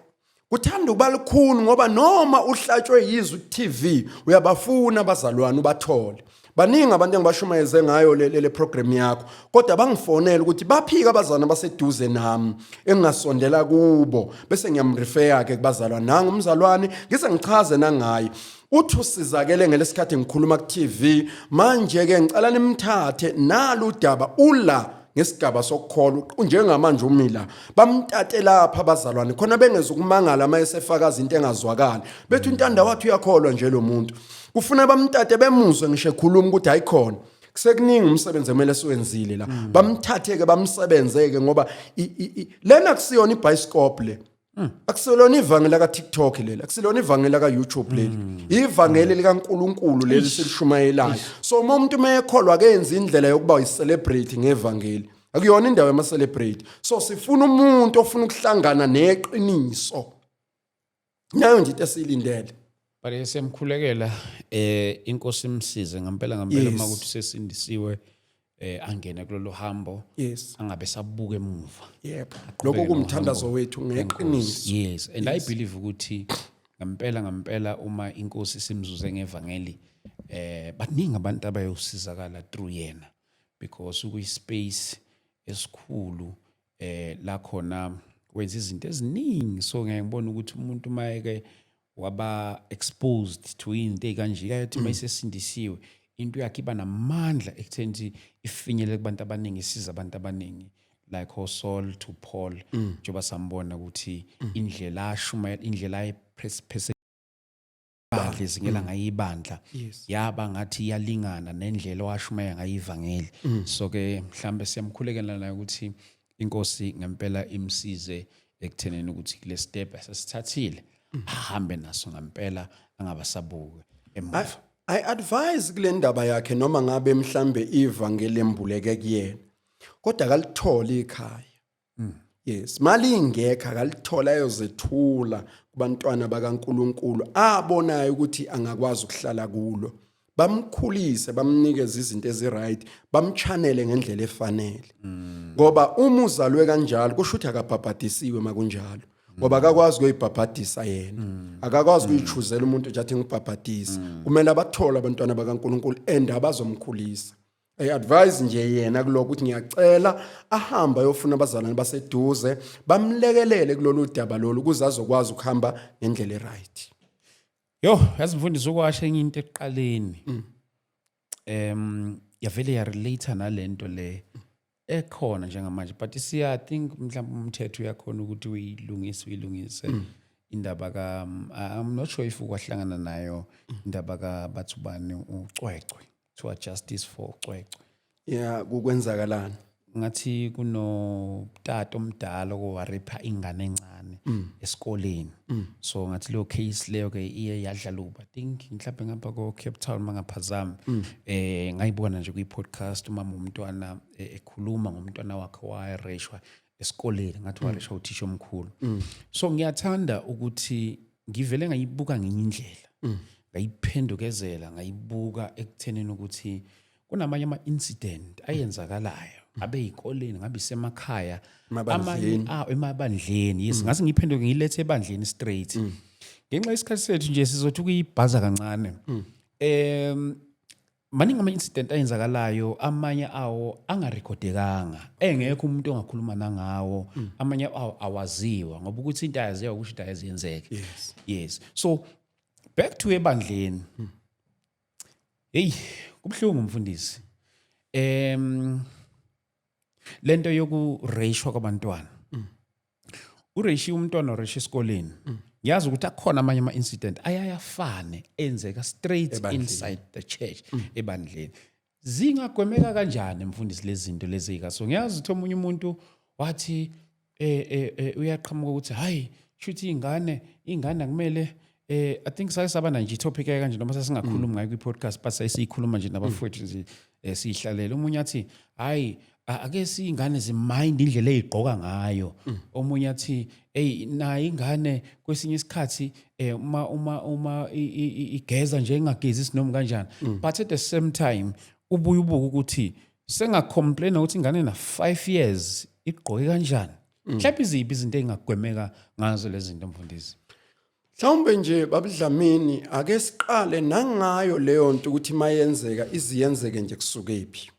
kuthanda ukuba lukhuni, ngoba noma uhlatshwe yizwi ku-TV, uyabafuna abazalwane ubathole. Baningi abantu engibashumayeze ngayo le program yakho, kodwa bangifonela ukuthi baphika abazalwane abaseduze nami engingasondela kubo, bese ngiyamrefer ke kubazalwane nanga umzalwane, ngize ngichaze nangaye. Uthi usizakele ngelesikhathi ngikhuluma ku-TV. Manje ke ngicela nimthathe nalo udaba ula ngesigaba sokukholwa njengamanje umila, bamtate lapha abazalwane khona bengeza ukumangala uma esefakaza into engazwakali, bethi uNtanda wathi uyakholwa nje lo muntu. Kufuna bamtate, bemuzwe ngisho ekhuluma ukuthi hayi khona kusekuningi umsebenzi emele siwenzile la. Bamthathe ke, bamsebenzeke, ngoba lena kusiyona ibhayisikop le. Akusilona ivangeli laka TikTok leli, akusilona ivangeli laka YouTube leli. Ivangeli likaNkuluNkulu leli silishumayelayo. So uma umuntu mayekholwa akenzi indlela yokuba yi-celebrate ngevangeli. Akuyona indawo yama celebrate. So sifuna umuntu ofuna ukuhlangana neqiniso. Nayo nje into esiyilindele. But siyamkhulekela inkosi imsize ngempela ngempela uma ukuthi sesindisiwe angene kulolu hambo angabe sabuka emuva. Yebo. Lokho kumthandazo wethu ngeqiniso. Yes, and I believe ukuthi ngempela ngempela uma inkosi simzuze ngevangeli baningi abantu abayosizakala through yena because ukuyi space esikhulu la khona wenza izinto eziningi. So ngeke ngibone ukuthi umuntu mayeke waba exposed to into ekanje kayothi mayisesindisiwe into yakhe iba namandla ekutheni ifinyelele kubantu abaningi, isiza abantu abaningi, like oSaul to Paul, njengoba sambona ukuthi indlela ashumayela, indlela ayipress ibandla ezingela ngayo ibandla yaba ngathi iyalingana nendlela owashumayela ngayo ivangeli. So ke mhlambe siyamkhulekela naye ukuthi inkosi ngempela imsize ekuthenini ukuthi kule step asesithathile ahambe naso ngempela, angabasabuke emuva. I advise kule ndaba yakhe, noma ngabe mhlambe ivangeli embuleke kuyena, kodwa akalitholi ikhaya. Yes, mali ingekho, akalithola ayozethula kubantwana bakaNkuluNkulu abonayo ukuthi angakwazi ukuhlala kulo, bamkhulise, bamnikeze izinto eziright, bamchanele ngendlela efanele, ngoba uma uzalwe kanjalo kusho ukuthi akabhabhadisiwe makunjalo, ngoba akakwazi ukuyibhabhadisa yena, akakwazi ukuyichuzela umuntu nje athi ngibhabhadise. Kumele abathole abantwana bakaNkuluNkulu and abazomkhulisa. I advise nje yena kulokho ukuthi ngiyacela ahambe ayofuna abazalwane baseduze bamlekelele kulolu daba lolu ukuze azokwazi ukuhamba ngendlela eright. Yo, yazi mfundisi, ukwasha enye into ekuqaleni. Yavele ya relate nalento le ekhona njengamanje, but siya I think mhlawumbe umthetho uyakhona ukuthi uyilungise indaba ka I'm not sure if ukwahlangana nayo indaba ka bathubani uCwecwe, kuthiwa justice for uCwecwe. Yeah, kukwenzakalani? Ngathi kunotata omdala owarepha ingane encane esikoleni, so ngathi leyo case leyo ke iye yadlala, I think mhlawumbe ngapha ko Cape Town mangaphazami. Ngayibona nje kwi podcast umama umntwana ekhuluma ngomntwana wakhe wareshwa esikoleni, ngathi wareshwa uthisha omkhulu. So ngiyathanda ukuthi ngivele ngayibuka ngenye indlela, ngayiphendukezela, ngayibuka ekuthenini ukuthi kunamanye ama-incident ayenzakalayo, ngabe yikoleni, ngabe isemakhaya, Emabandleni. amanye emabandleni, yes. Ngase ngiphenduke ngilethe ebandleni straight ngenxa yesikhathi sethu nje, sizothi ukuyibhaza kancane. Maningi ama-incident ayenzakalayo, amanye awo angarekhodekanga, engekho umuntu ongakhuluma nangawo, amanye awo awaziwa, ngoba ukuthi into ayaziwa kusho into ayaziyenzeke. Yes, so back to ebandleni. Hey, kubuhlungu mfundisi, lento yokureyishwa kwabantwana, ureyishi umntwana, ureyishi esikoleni. Ngiyazi ukuthi akhona amanye ama-incident ayayafane enzeka straight Ebandleni. inside the church, ebandleni. Zingagwemeka kanjani mfundisi lezi zinto lezi? So ngiyazi ukuthi omunye umuntu wathi uyaqhamuka ukuthi hayi, shuthi ingane akumele I think sake saba na nje topic kanje, noma sasingakhulumi ngayo kwi-podcast, but sayisiyikhuluma nje nabafowethu nje siyihlalele. Omunye athi hayi, ake siyingane zimind indlela eyigqoka ngayo. Omunye athi hey, nayo ingane kwesinye isikhathi uma igeza nje ingagezi sinoma kanjani. But at the same time ubuye ubuke ukuthi sengacomplain ukuthi ingane na 5 years igqoke kanjani. Mhlawumbe iziphi izinto engagwemeka ngazo lezi zinto mfundisi? Mhlawumbe nje babudlamini, ake siqale nangayo leyo nto ukuthi mayenzeka iziyenzeke nje kusukephi.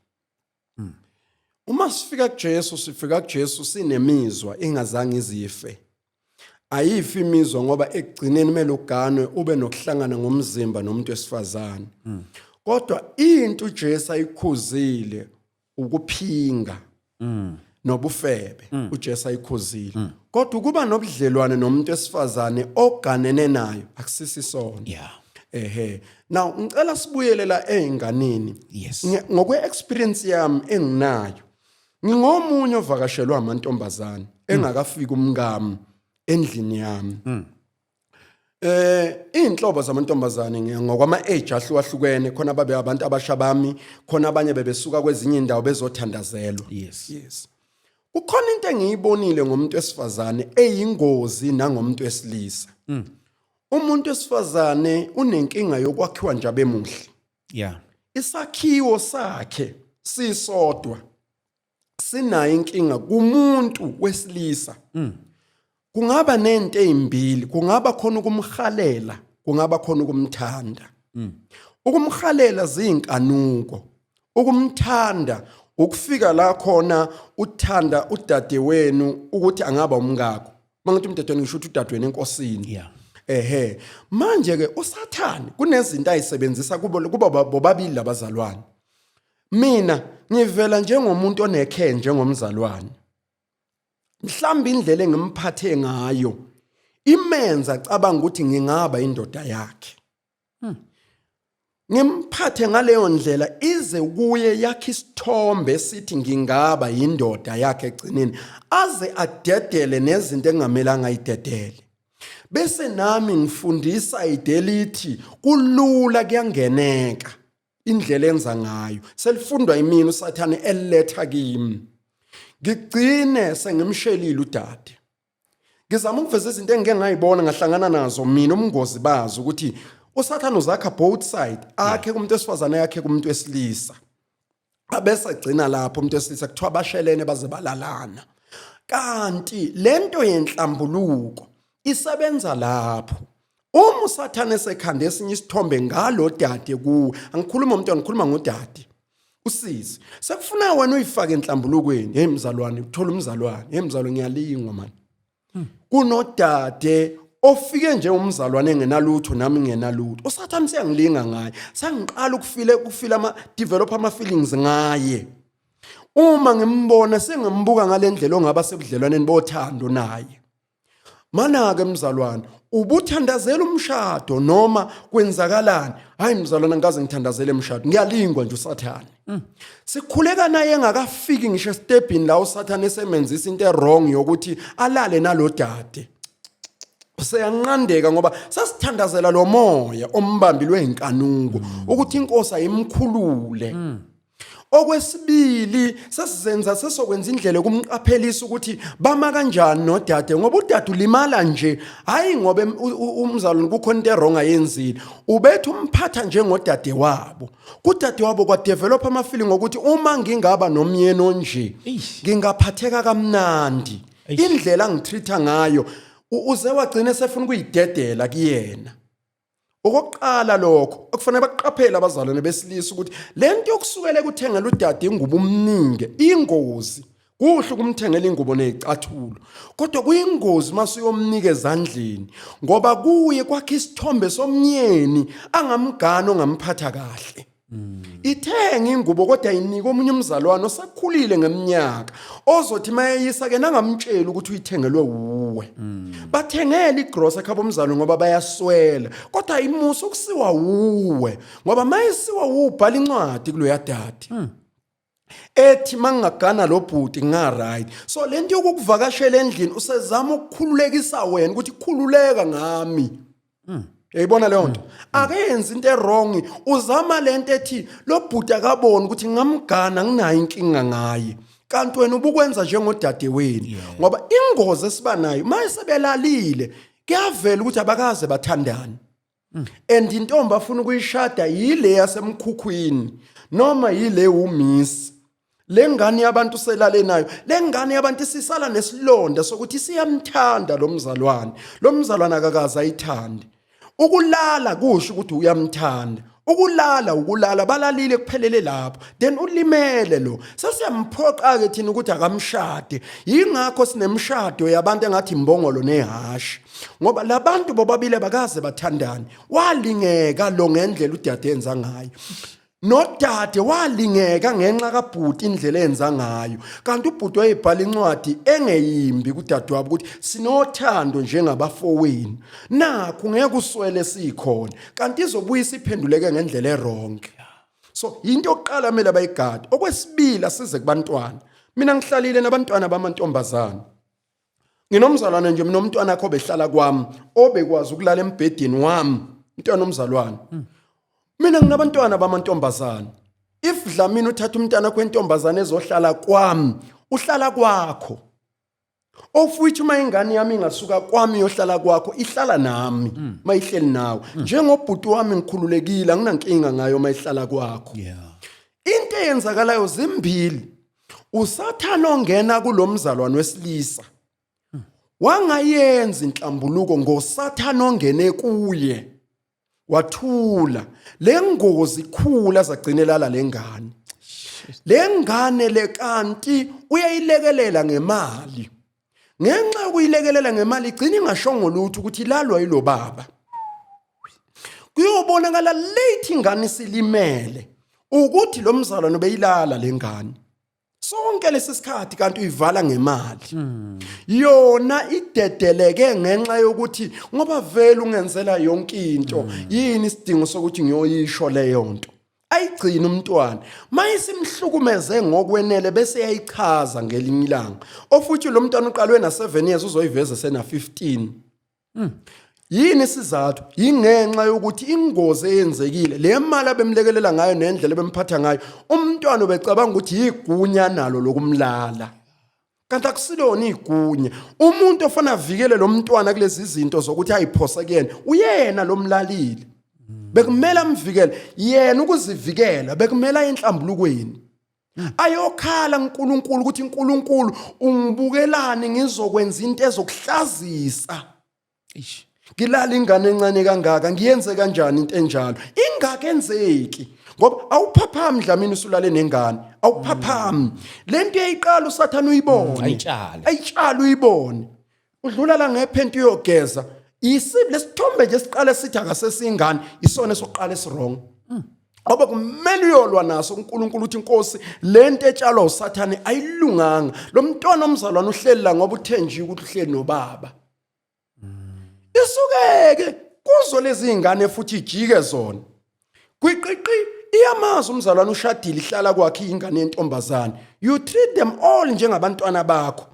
Uma sifika kuJesu, sifika kuJesu sinemizwa engazange izife. Ayifi imizwa, ngoba ekugcineni kumele uganwe, ube nokuhlangana ngomzimba nomuntu wesifazane. Kodwa into uJesu ayikhuzile ukuphinga nobufebe, uJesu ayikhuzile. Kodwa ukuba nobudlelwane nomuntu wesifazane oganene nayo akusisi sona. Ehe. Now ngicela sibuyele la einganeni. Ngokwe experience yami enginayo, ngingomunye ovakashelwa amantombazane engakafiki umngami. Endlini yami. Inhlobo zamantombazane ngokwama age ahlukahlukene, khona babe abantu abasha bami, khona abanye bebesuka kwezinye indawo bezothandazelwa. Yes. Kukhona into engiyibonile ngomuntu wesifazane eyingozi nangomuntu wesilisa. Umuntu wesifazane unenkinga yokwakhiwa nje abemuhle. Isakhiwo sakhe sisodwa sinayo inkinga kumuntu wesilisa. Kungaba nento ezimbili, kungaba khona ukumhalela, kungaba khona ukumthanda. Ukumhalela zinkanuko, ukumthanda ukufika la khona uthanda udadewenu ukuthi angaba umkakho. Mangithi umdadewenu ngisho ukuthi udadewenu enkosini. Ehe, manje ke uSathane kunezinto ayisebenzisa kubo kuba bobabili labazalwane. Mina ngivela njengomuntu onekhe njengomzalwane. Mhlawumbe indlela engimphathe ngayo imenza cabanga ukuthi ngingaba indoda yakhe. Ngimphathe ngaleyo ndlela ize kuye yakhe isithombe sithi ngingaba indoda yakhe egcineni, aze adedele nezinto engamelanga ayidedele. Bese nami ngifundisa idelithi kulula kuyangeneka indlela enza ngayo, selifundwa imini uSathane eletha kimi, ngigcine sengimshelile udade. Ngizama ukuveza izinto engike ngayibona, ngahlangana nazo mina, umngozi bazo ukuthi uSathane uzakha both side, akhe kumuntu wesifazane, yakhe kumuntu wesilisa, abese gcina lapho umuntu wesilisa kuthiwa bashelene baze balalana. Kanti lento yenhlambuluko isebenza lapho uma uSathane esekhanda esinye isithombe ngalo dade kuwe. Angikhuluma umuntu, angikhuluma ngodade usisi, sekufuna wena uyifake enhlambulukweni. Hey mzalwane, uthola umzalwane, hey mzalwane, ngiyalingwa man. Kunodade ofike nje umzalwane engenalutho, nami ngingenalutho, uSathane siyangilinga ngaye, sangiqala ukufile ukufila ama develop ama feelings ngaye. Uma ngimbona sengimbuka ngalendlela ongaba sebudlelwaneni bothando naye. Mana ke mzalwane, ubuthandazela umshado noma kwenzakalani? Hayi mzalwane, ngikaze ngithandazele umshado, ngiyalingwa nje uSathane. Sikhuleka naye engakafiki ngisho estebhini la uSathane esemenzisa into ewrong yokuthi alale nalodade. Useyanqandeka ngoba sasithandazela lo moya ombambi lweinkanuko ukuthi inkosi ayimkhulule. Okwesibili, sesizenza sesokwenza indlela yokumqaphelisa ukuthi bama kanjani nodade, ngoba udade ulimala nje, hayi ngoba umzalwane kukhona into ewrong ayenzile, ubethu umphatha njengodade wabo. Kudade wabo kwadevelop ama-feeling ngokuthi uma ngingaba nomyeni onje ngingaphatheka kamnandi, indlela angitreat ngayo, uze wagcina esefuna ukuyidedela kuyena. Okokuqala lokho okufanele baqaphele abazalwane besilisa ukuthi lento yokusukela ekuthengela udade ingubo umningi ingozi. Kuhle ukumthengela ingubo nezicathulo, kodwa kuyingozi mase uyomnika ezandleni, ngoba kuye kwakhe isithombe somnyeni angamgana ongamphatha kahle. Ithenge ingubo kodwa inike omunye umzalwane osakhulile ngeminyaka ozothi mayeyisa ke nangamtsheli ukuthi uyithengelwe wuwe. Bathengele igrosa ekhaba umzalwane ngoba bayaswela, kodwa imusa ukusiwa wuwe, ngoba mayisiwa wuwe ubhala incwadi kuloya dade ethi mangingagana lo bhuti nga right. So lento yokukuvakashela endlini usezama ukukhululekisa wena ukuthi khululeka ngami. Uyayibona leyo nto? Akenzi into ewrong, uzama lento ethi lo bhuti akaboni ukuthi ngamgana nginayo inkinga ngaye. Kanti wena ubukwenza njengodade wenu, ngoba ingozi esiba nayo mayesebelalile kuyavela ukuthi abakaze bathandane. And intombi afuna ukuyishada yile yasemkhukhwini noma yile umisi. Le ngane yabantu selale nayo, le ngane yabantu isisala nesilonda sokuthi siyamthanda lo mzalwane, lo mzalwane akakaze ayithande. Ukulala kusho ukuthi uyamthanda, ukulala ukulala, balalile kuphelele lapho, then ulimele lo. Sesiyamphoqa ke thina ukuthi akamshade. Yingakho sinemshado yabantu engathi imbongolo nehashi, ngoba labantu bobabili abakaze bathandane. Walingeka lo ngendlela udade enza ngayo, nodade walingeka ngenxa kabhuti indlela enza ngayo. Kanti ubhuti wayebhala incwadi engeyimbi kudadewabo ukuthi sinothando njengabafowenu, nakhu ngeke uswele sikhona, kanti izobuya isiphenduleke ngendlela ewrong. So into yokuqala kumele bayigade. Okwesibili, asize kubantwana. Mina ngihlalile nabantwana bamantombazana. Nginomzalwane nje mina, umntwana akho behlala kwami, obekwazi ukulala embhedeni wami, umntwana omzalwane. Mina nginabantwana bamantombazane. If Dlamini uthatha umntana kwentombazane ezohlala kwami, uhlala kwakho. Of which uma ingane yami ingasuka kwami yohlala kwakho, ihlala nami mayihleli nawe. Njengobhuti wami ngikhululekile, anginankinga ngayo mayihlala kwakho. Into eyenzakalayo zimbili. Usathana ongena kulomzalwane wesilisa wangayenza inhlambuluko ngosathana ongene kuye, wathula le ngozi ikhula, zagcine lala lengane, lengane le kanti uyayilekelela ngemali. Ngenxa yokuyilekelela ngemali, igcina ingashongo lutho ukuthi ilalwa yilo baba. Kuyobonakala late ingane isilimele ukuthi lo mzalwane ubeyilala lengane sonke lesi sikhathi, kanti uyivala ngemali. Yona idedeleke ngenxa yokuthi ngoba vele ungenzela yonke into, yini isidingo sokuthi ngiyoyisho leyo nto? Ayigcina umntwana mayisimhlukumeze ngokwenele, bese yayichaza ngelinye ilanga. Ofuthi lo mntwana uqalwe na 7 years, uzoyiveza sena 15. Yini isizathu? Yingenxa yokuthi ingozi eyenzekile, le mali abemlekelela ngayo nendlela ebemphatha ngayo umntwana, ubecabanga ukuthi yigunya nalo lokumlala, kanti akusilona igunya. Umuntu ofana avikele lo mntwana kulezi zinto zokuthi ayiphose kuyena, uyena lo mlalile. Bekumele amvikele yena. Ukuzivikela bekumele aye enhlambulukweni, ayokhala kuNkulunkulu ukuthi, "uNkulunkulu ungibukelani? Ngizokwenza into ezokuhlazisa." Eish. Ngilala ingane encane kangaka, ngiyenze kanjani into enjalo? Ingakenzeki ngoba awuphaphami, Dlamini, usulale nengane, awuphaphami. Lento iyayiqala usathana, uyibone. Ayitshale. Ayitshale, uyibone udlula la ngephenti uyogeza, isibi lesithombe nje siqale sithi akasesingane, isona esokuqala esi-wrong, ngoba kumele uyolwa naso uNkulunkulu, uthi, "Inkosi, lento etshalwa usathane ayilunganga." Lo mntwana omzalwane uhleli la ngoba uthenjiwe ukuthi uhleli nobaba. Isukeke kuzo lezi ingane futhi ijike zona kwiqiqi. Iyamazi umzalwane ushadile, ihlala kwakhe ingane yentombazane. You treat them all njengabantwana bakho.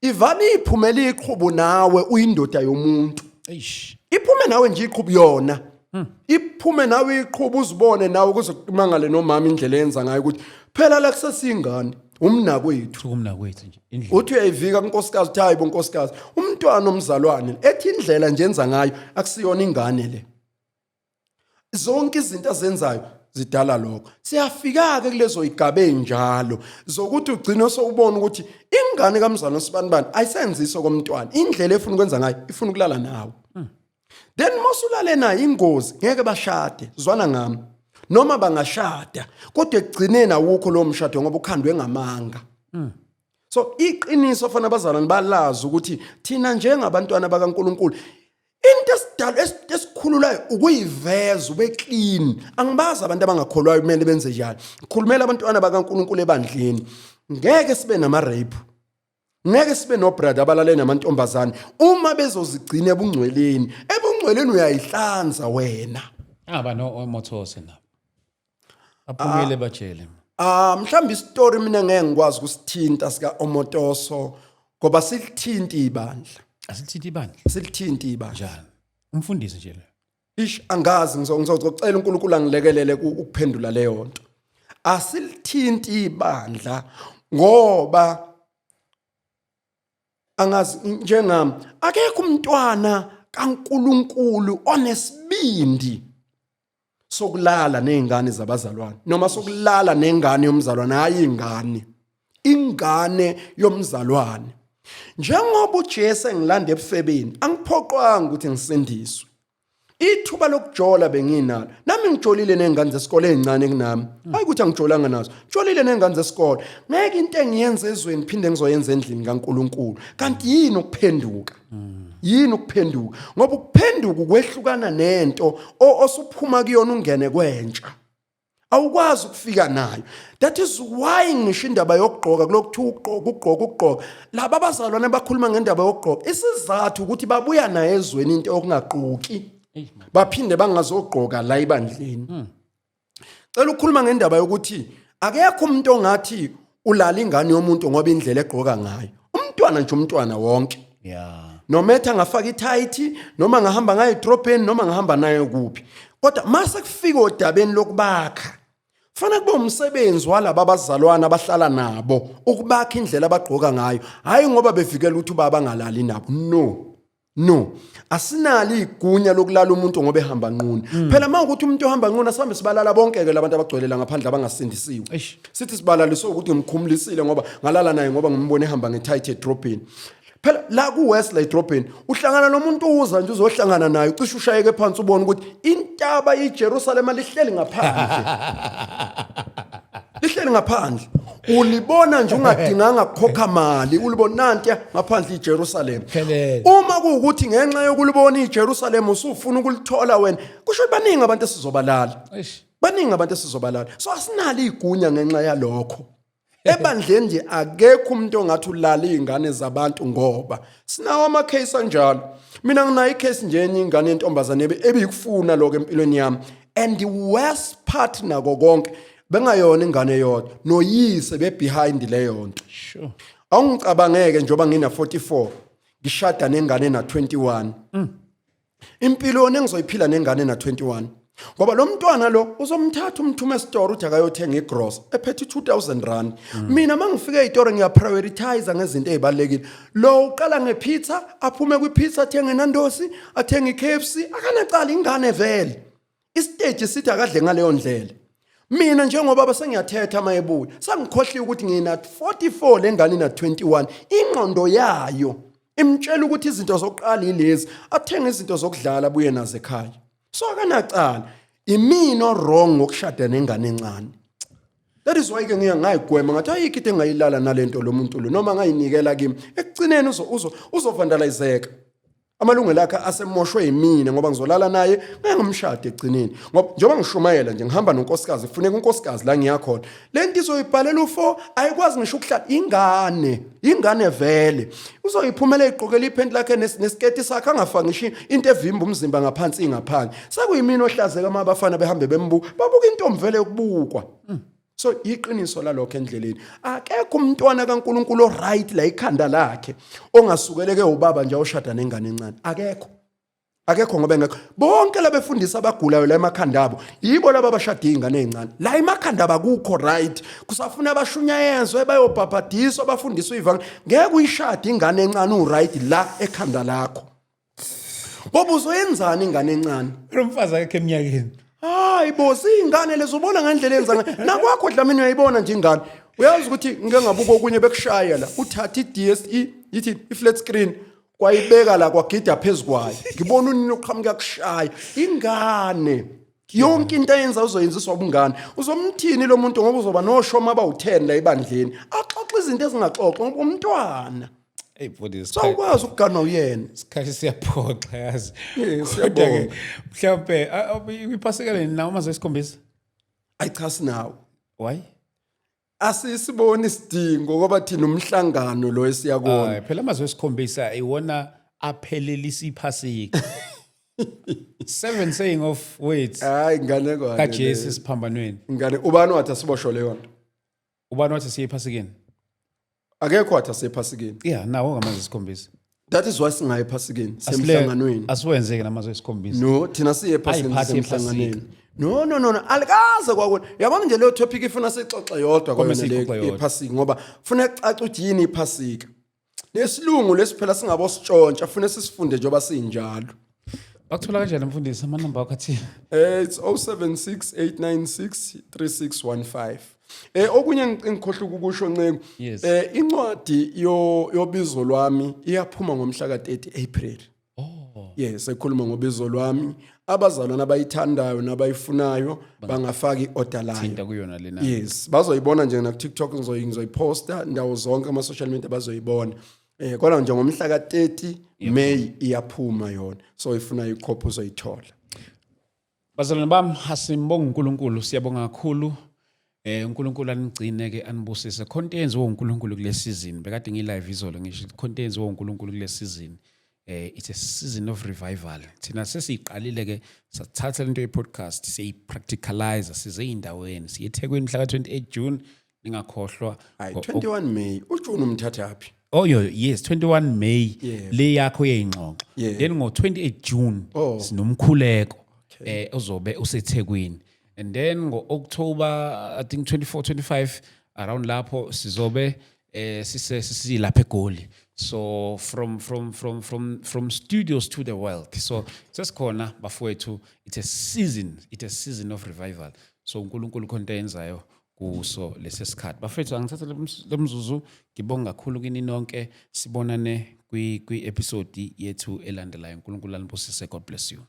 Ivame iphumela iqhubu nawe uyindoda yomuntu. Eish. Iphume nawe nje iqhubu, yona iphume nawe iqhubu, uzibone nawe kuze kumangale nomama indlela eyenza ngayo, ukuthi phela la kusesingane, umnakwethu. Thukumna kwethu nje indlela. Uthi uyayivika kunkosikazi, uthi, "Hayi bo nkosikazi, umntwana omzalwane ethi indlela nje enza ngayo akusiyona ingane le." Zonke izinto azenzayo zidala lokho. Siyafika-ke kulezo igaba ey'njalo zokuthi ugcine sowubona ukuthi ingane kamzalwane sibanibani ayisenziso komntwana. Indlela efuna ukwenza ngayo, ifuna ukulala nawe. Then mosulale nayo, ingozi, ngeke bashade. Zwana ngami, noma bangashada, kodwa ekugcineni awukho lowo mshado ngoba ukhandwe ngamanga. So iqiniso fanele abazalwane balazi ukuthi thina njengabantwana bakaNkuluNkulu, into esidalo esikhululayo ukuyiveza, ube clean. Angibazi abantu abangakholwayo kumele benze njani. Khulumela abantwana bakaNkuluNkulu ebandleni. Ngeke sibe nama rape, ngeke sibe no brother abalale namantombazane uma bezozigcina ebungcweleni. Ebungcweleni uyayihlanza wena. Aba no Omotoso nabo. Aphumile bajele. Ah, mhlawumbe isitori mina ngeke ngikwazi ukusithinta sika Omotoso ngoba silithinti ibandla. Asithinti ibandla. Silithinti ibandla. Njani? Umfundisi nje lo. Ish, angazi, ngizocela uNkulunkulu angilekelele ukuphendula leyo nto. Asilithinti ibandla ngoba angazi, njengami akekho umntwana kaNkulunkulu onesibindi sokulala nezingane zabazalwane noma sokulala nengane yomzalwane. Hayi, ingane, ingane yomzalwane. Njengoba uJesu engilanda ebufebeni, angiphoqwanga ukuthi ngisindiswe. Ithuba lokujola benginalo nami, ngijolile nengane zesikole ezincane kunami. Hayi ukuthi angijolanga nazo, jolile nengane zesikole. Ngeke into engiyenza ezweni phinde ngizoyenza endlini kaNkuluNkulu. Kanti yini ukuphenduka? Yini ukuphenduka? Ngoba ukuphenduka ukwehlukana nento osuphuma kuyona, ungene kwentsha, awukwazi ukufika nayo. That is why ngisho indaba yokugqoka, kulokuthiwa ukugqoka, ukugqoka, ukugqoka. Laba abazalwane bakhuluma ngendaba yokugqoka, isizathu ukuthi babuya nayo ezweni into yokungagqoki, baphinde bangazogqoka la ebandleni. Cela ukukhuluma ngendaba yokuthi akekho umuntu ongathi ulala ingane yomuntu ngoba indlela egqoka ngayo umntwana nje, umntwana wonke. No matter ngafaka ithayithi noma ngahamba ngayo edrobheni noma ngahamba nayo kuphi, kodwa mase kufika odabeni lokubakha, fanele kube umsebenzi walaba abazalwana abahlala nabo ukubakha indlela abagqoka ngayo, hayi ngoba bevikela ukuthi ubaba angalali nabo. No, asinalo igunya lokulala umuntu ngoba ehamba nqunu. Phela uma ukuthi umuntu ohamba nqunu, asihambe sibalala bonke ke labantu abagcwele la ngaphandle abangasindisiwe. Eish. Sithi sibalaliswe ukuthi ngimkhumulisile ngoba ngalala naye ngoba ngimbone ehamba nge-tight edrobheni. Phela la ku-west la edrobheni uhlangana nomuntu, uza nje uzohlangana naye, ucishe ushayeke phansi, ubone ukuthi intaba iJerusalema lihleli ngaphandle, lihleli ngaphandle, ulibona nje ungadinganga kukhokha mali, ulibona nantiya ngaphandle iJerusalem. Phelele. Uma kuwukuthi ngenxa yokulibona iJerusalem usufuna ukulithola wena, kusho ukuthi baningi abantu esizobalala. Eish. Baningi abantu esizobalala, so asinalo igunya ngenxa yalokho ebandleni nje. Akekho umuntu ongathi ulala izingane zabantu, ngoba sinawo ama-case anjalo. Mina nginayo i-case nje enye ingane yentombazane ebiyikufuna lokho empilweni yami, and the worst part nako konke, bengayona ingane yodwa, noyise be-behind leyo nto. Awungicabangeke, njengoba ngina 44 ngishada nengane na 21, impilo yona engizoyiphila nengane na 21, ngoba lo mntwana lo uzomthatha umthume esitoro, uthi akayothenga igrosa ephethe i-2000 rand. Mina uma ngifike ey'toro ngiyaprioritize ngezinto ey'balulekile. Lo uqala ngepizza, aphume kwipizza athenge Nando's, athenge i-KFC. Akanacala, ingane vele, isiteji sithi akadle ngaleyo ndlela. Mina njengoba sengiyathetha uma ebuya, sengikhohliwe ukuthi ngina 44, lengane ina 21, ingqondo yayo imtshela ukuthi izinto zokuqala yilezi, athenge izinto zokudlala, abuye nazo ekhaya. So akanacala, imina wrong ngokushada nengane encane. That is why ke ngiye ngayigwema, ngathi ayikho into engayilala nalento lo muntu lo, noma ngayinikela kimi, ekugcineni uzovandalizeka, amalungelo akhe asemoshwe yimina, ngoba ngizolala naye ngeke ngimshade ekugcineni. Ngoba njengoba ngishumayela nje, ngihamba nonkosikazi, kufuneka unkosikazi la ngiyakhona. Le nto izoyibhalela u-4, ayikwazi ngisho ukuhlala ingane, ingane vele uzoyiphumela igqokela iphenti lakhe nesiketi sakhe, angafaki ngisho into evimba umzimba ngaphansi, ingaphandle. Sekuyimina ohlazeka uma abafana behambe bembuka, babuka intombi vele yokubukwa. So iqiniso lalokho endleleni, akekho umntwana kaNkuluNkulu oright la ikhanda lakhe ongasukeleke ubaba nje oshada nengane encane. Akekho, akekho, ngoba engekho. Bonke labefundisi abagulayo la emakhanda abo yibo laba abashada izingane ezincane. La emakhanda abakukho right, kusafuna abashunyayezwe, bayobhabhadiswa, bafundiswe ivangeli. Ngeke uyishade ingane encane uright la ekhanda lakho, ngoba uzoyenzani ingane encane? Lo mfazi akekho eminyakeni. Hayi bo, siyingane lezo, ubona ngendlela yenza ngayo. Nakwakho Dlamini uyayibona nje ingane. Uyazi ukuthi ngike ngabuka okunye bekushaya la. Uthatha i-DSE, yithi i-flat screen, kwayibeka la, kwagida phezu kwayo. Ngibona unini uqhamuka kushaya. Ingane. Yonke into ayenza uzoyenziswa ubungane. Uzomthini lo muntu, ngoba uzoba noshoma abawu-10 la ebandleni. Axoxa izinto ezingaxoxwa ngoba umntwana. Hey mfundisi. So ukwazi ukuganwa uyena. Isikhathi siyaphoxa yazi. Yes, Kodwa ke siyabonga. mhlawumbe iphasika nawo amazwi esikhombisa. Ayi cha, sinawo. Why? Asisiboni isidingo, ngoba thina umhlangano lo esiyakuwona. Hayi phela, amazwi esikhombisa iwona aphelelisa iphasika. Seven saying of words Hayi, ingane kaJesu esiphambanweni. Ingane, ubani wathi asiboshwe leyo nto? Ubani wathi siye ephasikeni? Akekho wathi asephasikeni. Yeah, nawo ngamazwi esikhombisa. That is why singayi ephasikeni, semhlanganweni. Asiwenzeke namazwi esikhombisa. No, thina siye ephasikeni. Ayiphathi. Semhlanganweni. No, alikaze kwakona. Yabona nje, leyo topic ifuna sixoxe yodwa. Kwame kwayona siyixoxe le yodwa. iphasika, ngoba funa kucace ukuthi yini iphasika. Lesilungu lesiphela singabositshontsha, funa sisifunde njengoba sinjalo. Bakuthola kanjani mfundisi, amanamba akho athi? It's 076 896 3615. Okunye engikhohlwa ukusho, Nceku. Yes. Incwadi yo yobizo lwami iyaphuma ngomhla ka30 April. Oh. Yes, ekhuluma ngobizo lwami. Abazalwana abayithandayo nabayifunayo bangafaka iorder layo. Thinta kuyona lena. Yes, bazoyibona nje na ku TikTok, ngizoyiposta ndawo zonke ama social media bazoyibona. Kodwa nje ngomhla ka30 May iyaphuma yona. So ifuna ikhophi uzoyithola. Bazalwane bami, asimbonga uNkulunkulu, siyabonga kakhulu. uNkulunkulu anigcine ke, anibusise. Khonto eyenziwe uNkulunkulu kule season. Bekade ngi live izolo ngisho khonto eyenziwe uNkulunkulu kule season. It's a season of revival. Thina sesiyiqalile ke, sathatha lento ye podcast siyi-practicalize, size ey'ndaweni. Siye eThekwini mhla ka 28 June, ningakhohlwa. Hayi, 21 May, uJune umthathaphi? Oh yo, yes, 21 May le yakho yeyingxoxo. Then ngo 28 June Oh. sinomkhuleko ozobe useThekwini. And then ngo October, I think 24, 25 around lapho, sizobe sise sisilapha eGoli. So from studios to the world. So sesikhona, bafowethu. It's a season of revival. So uNkulunkulu khonto ayenzayo kuso lesi sikhathi. Bafethu, angithathe lo mzuzu ngibonga kakhulu kini nonke. Sibonane kwi episode yethu elandelayo. uNkulunkulu anibusise. God bless you.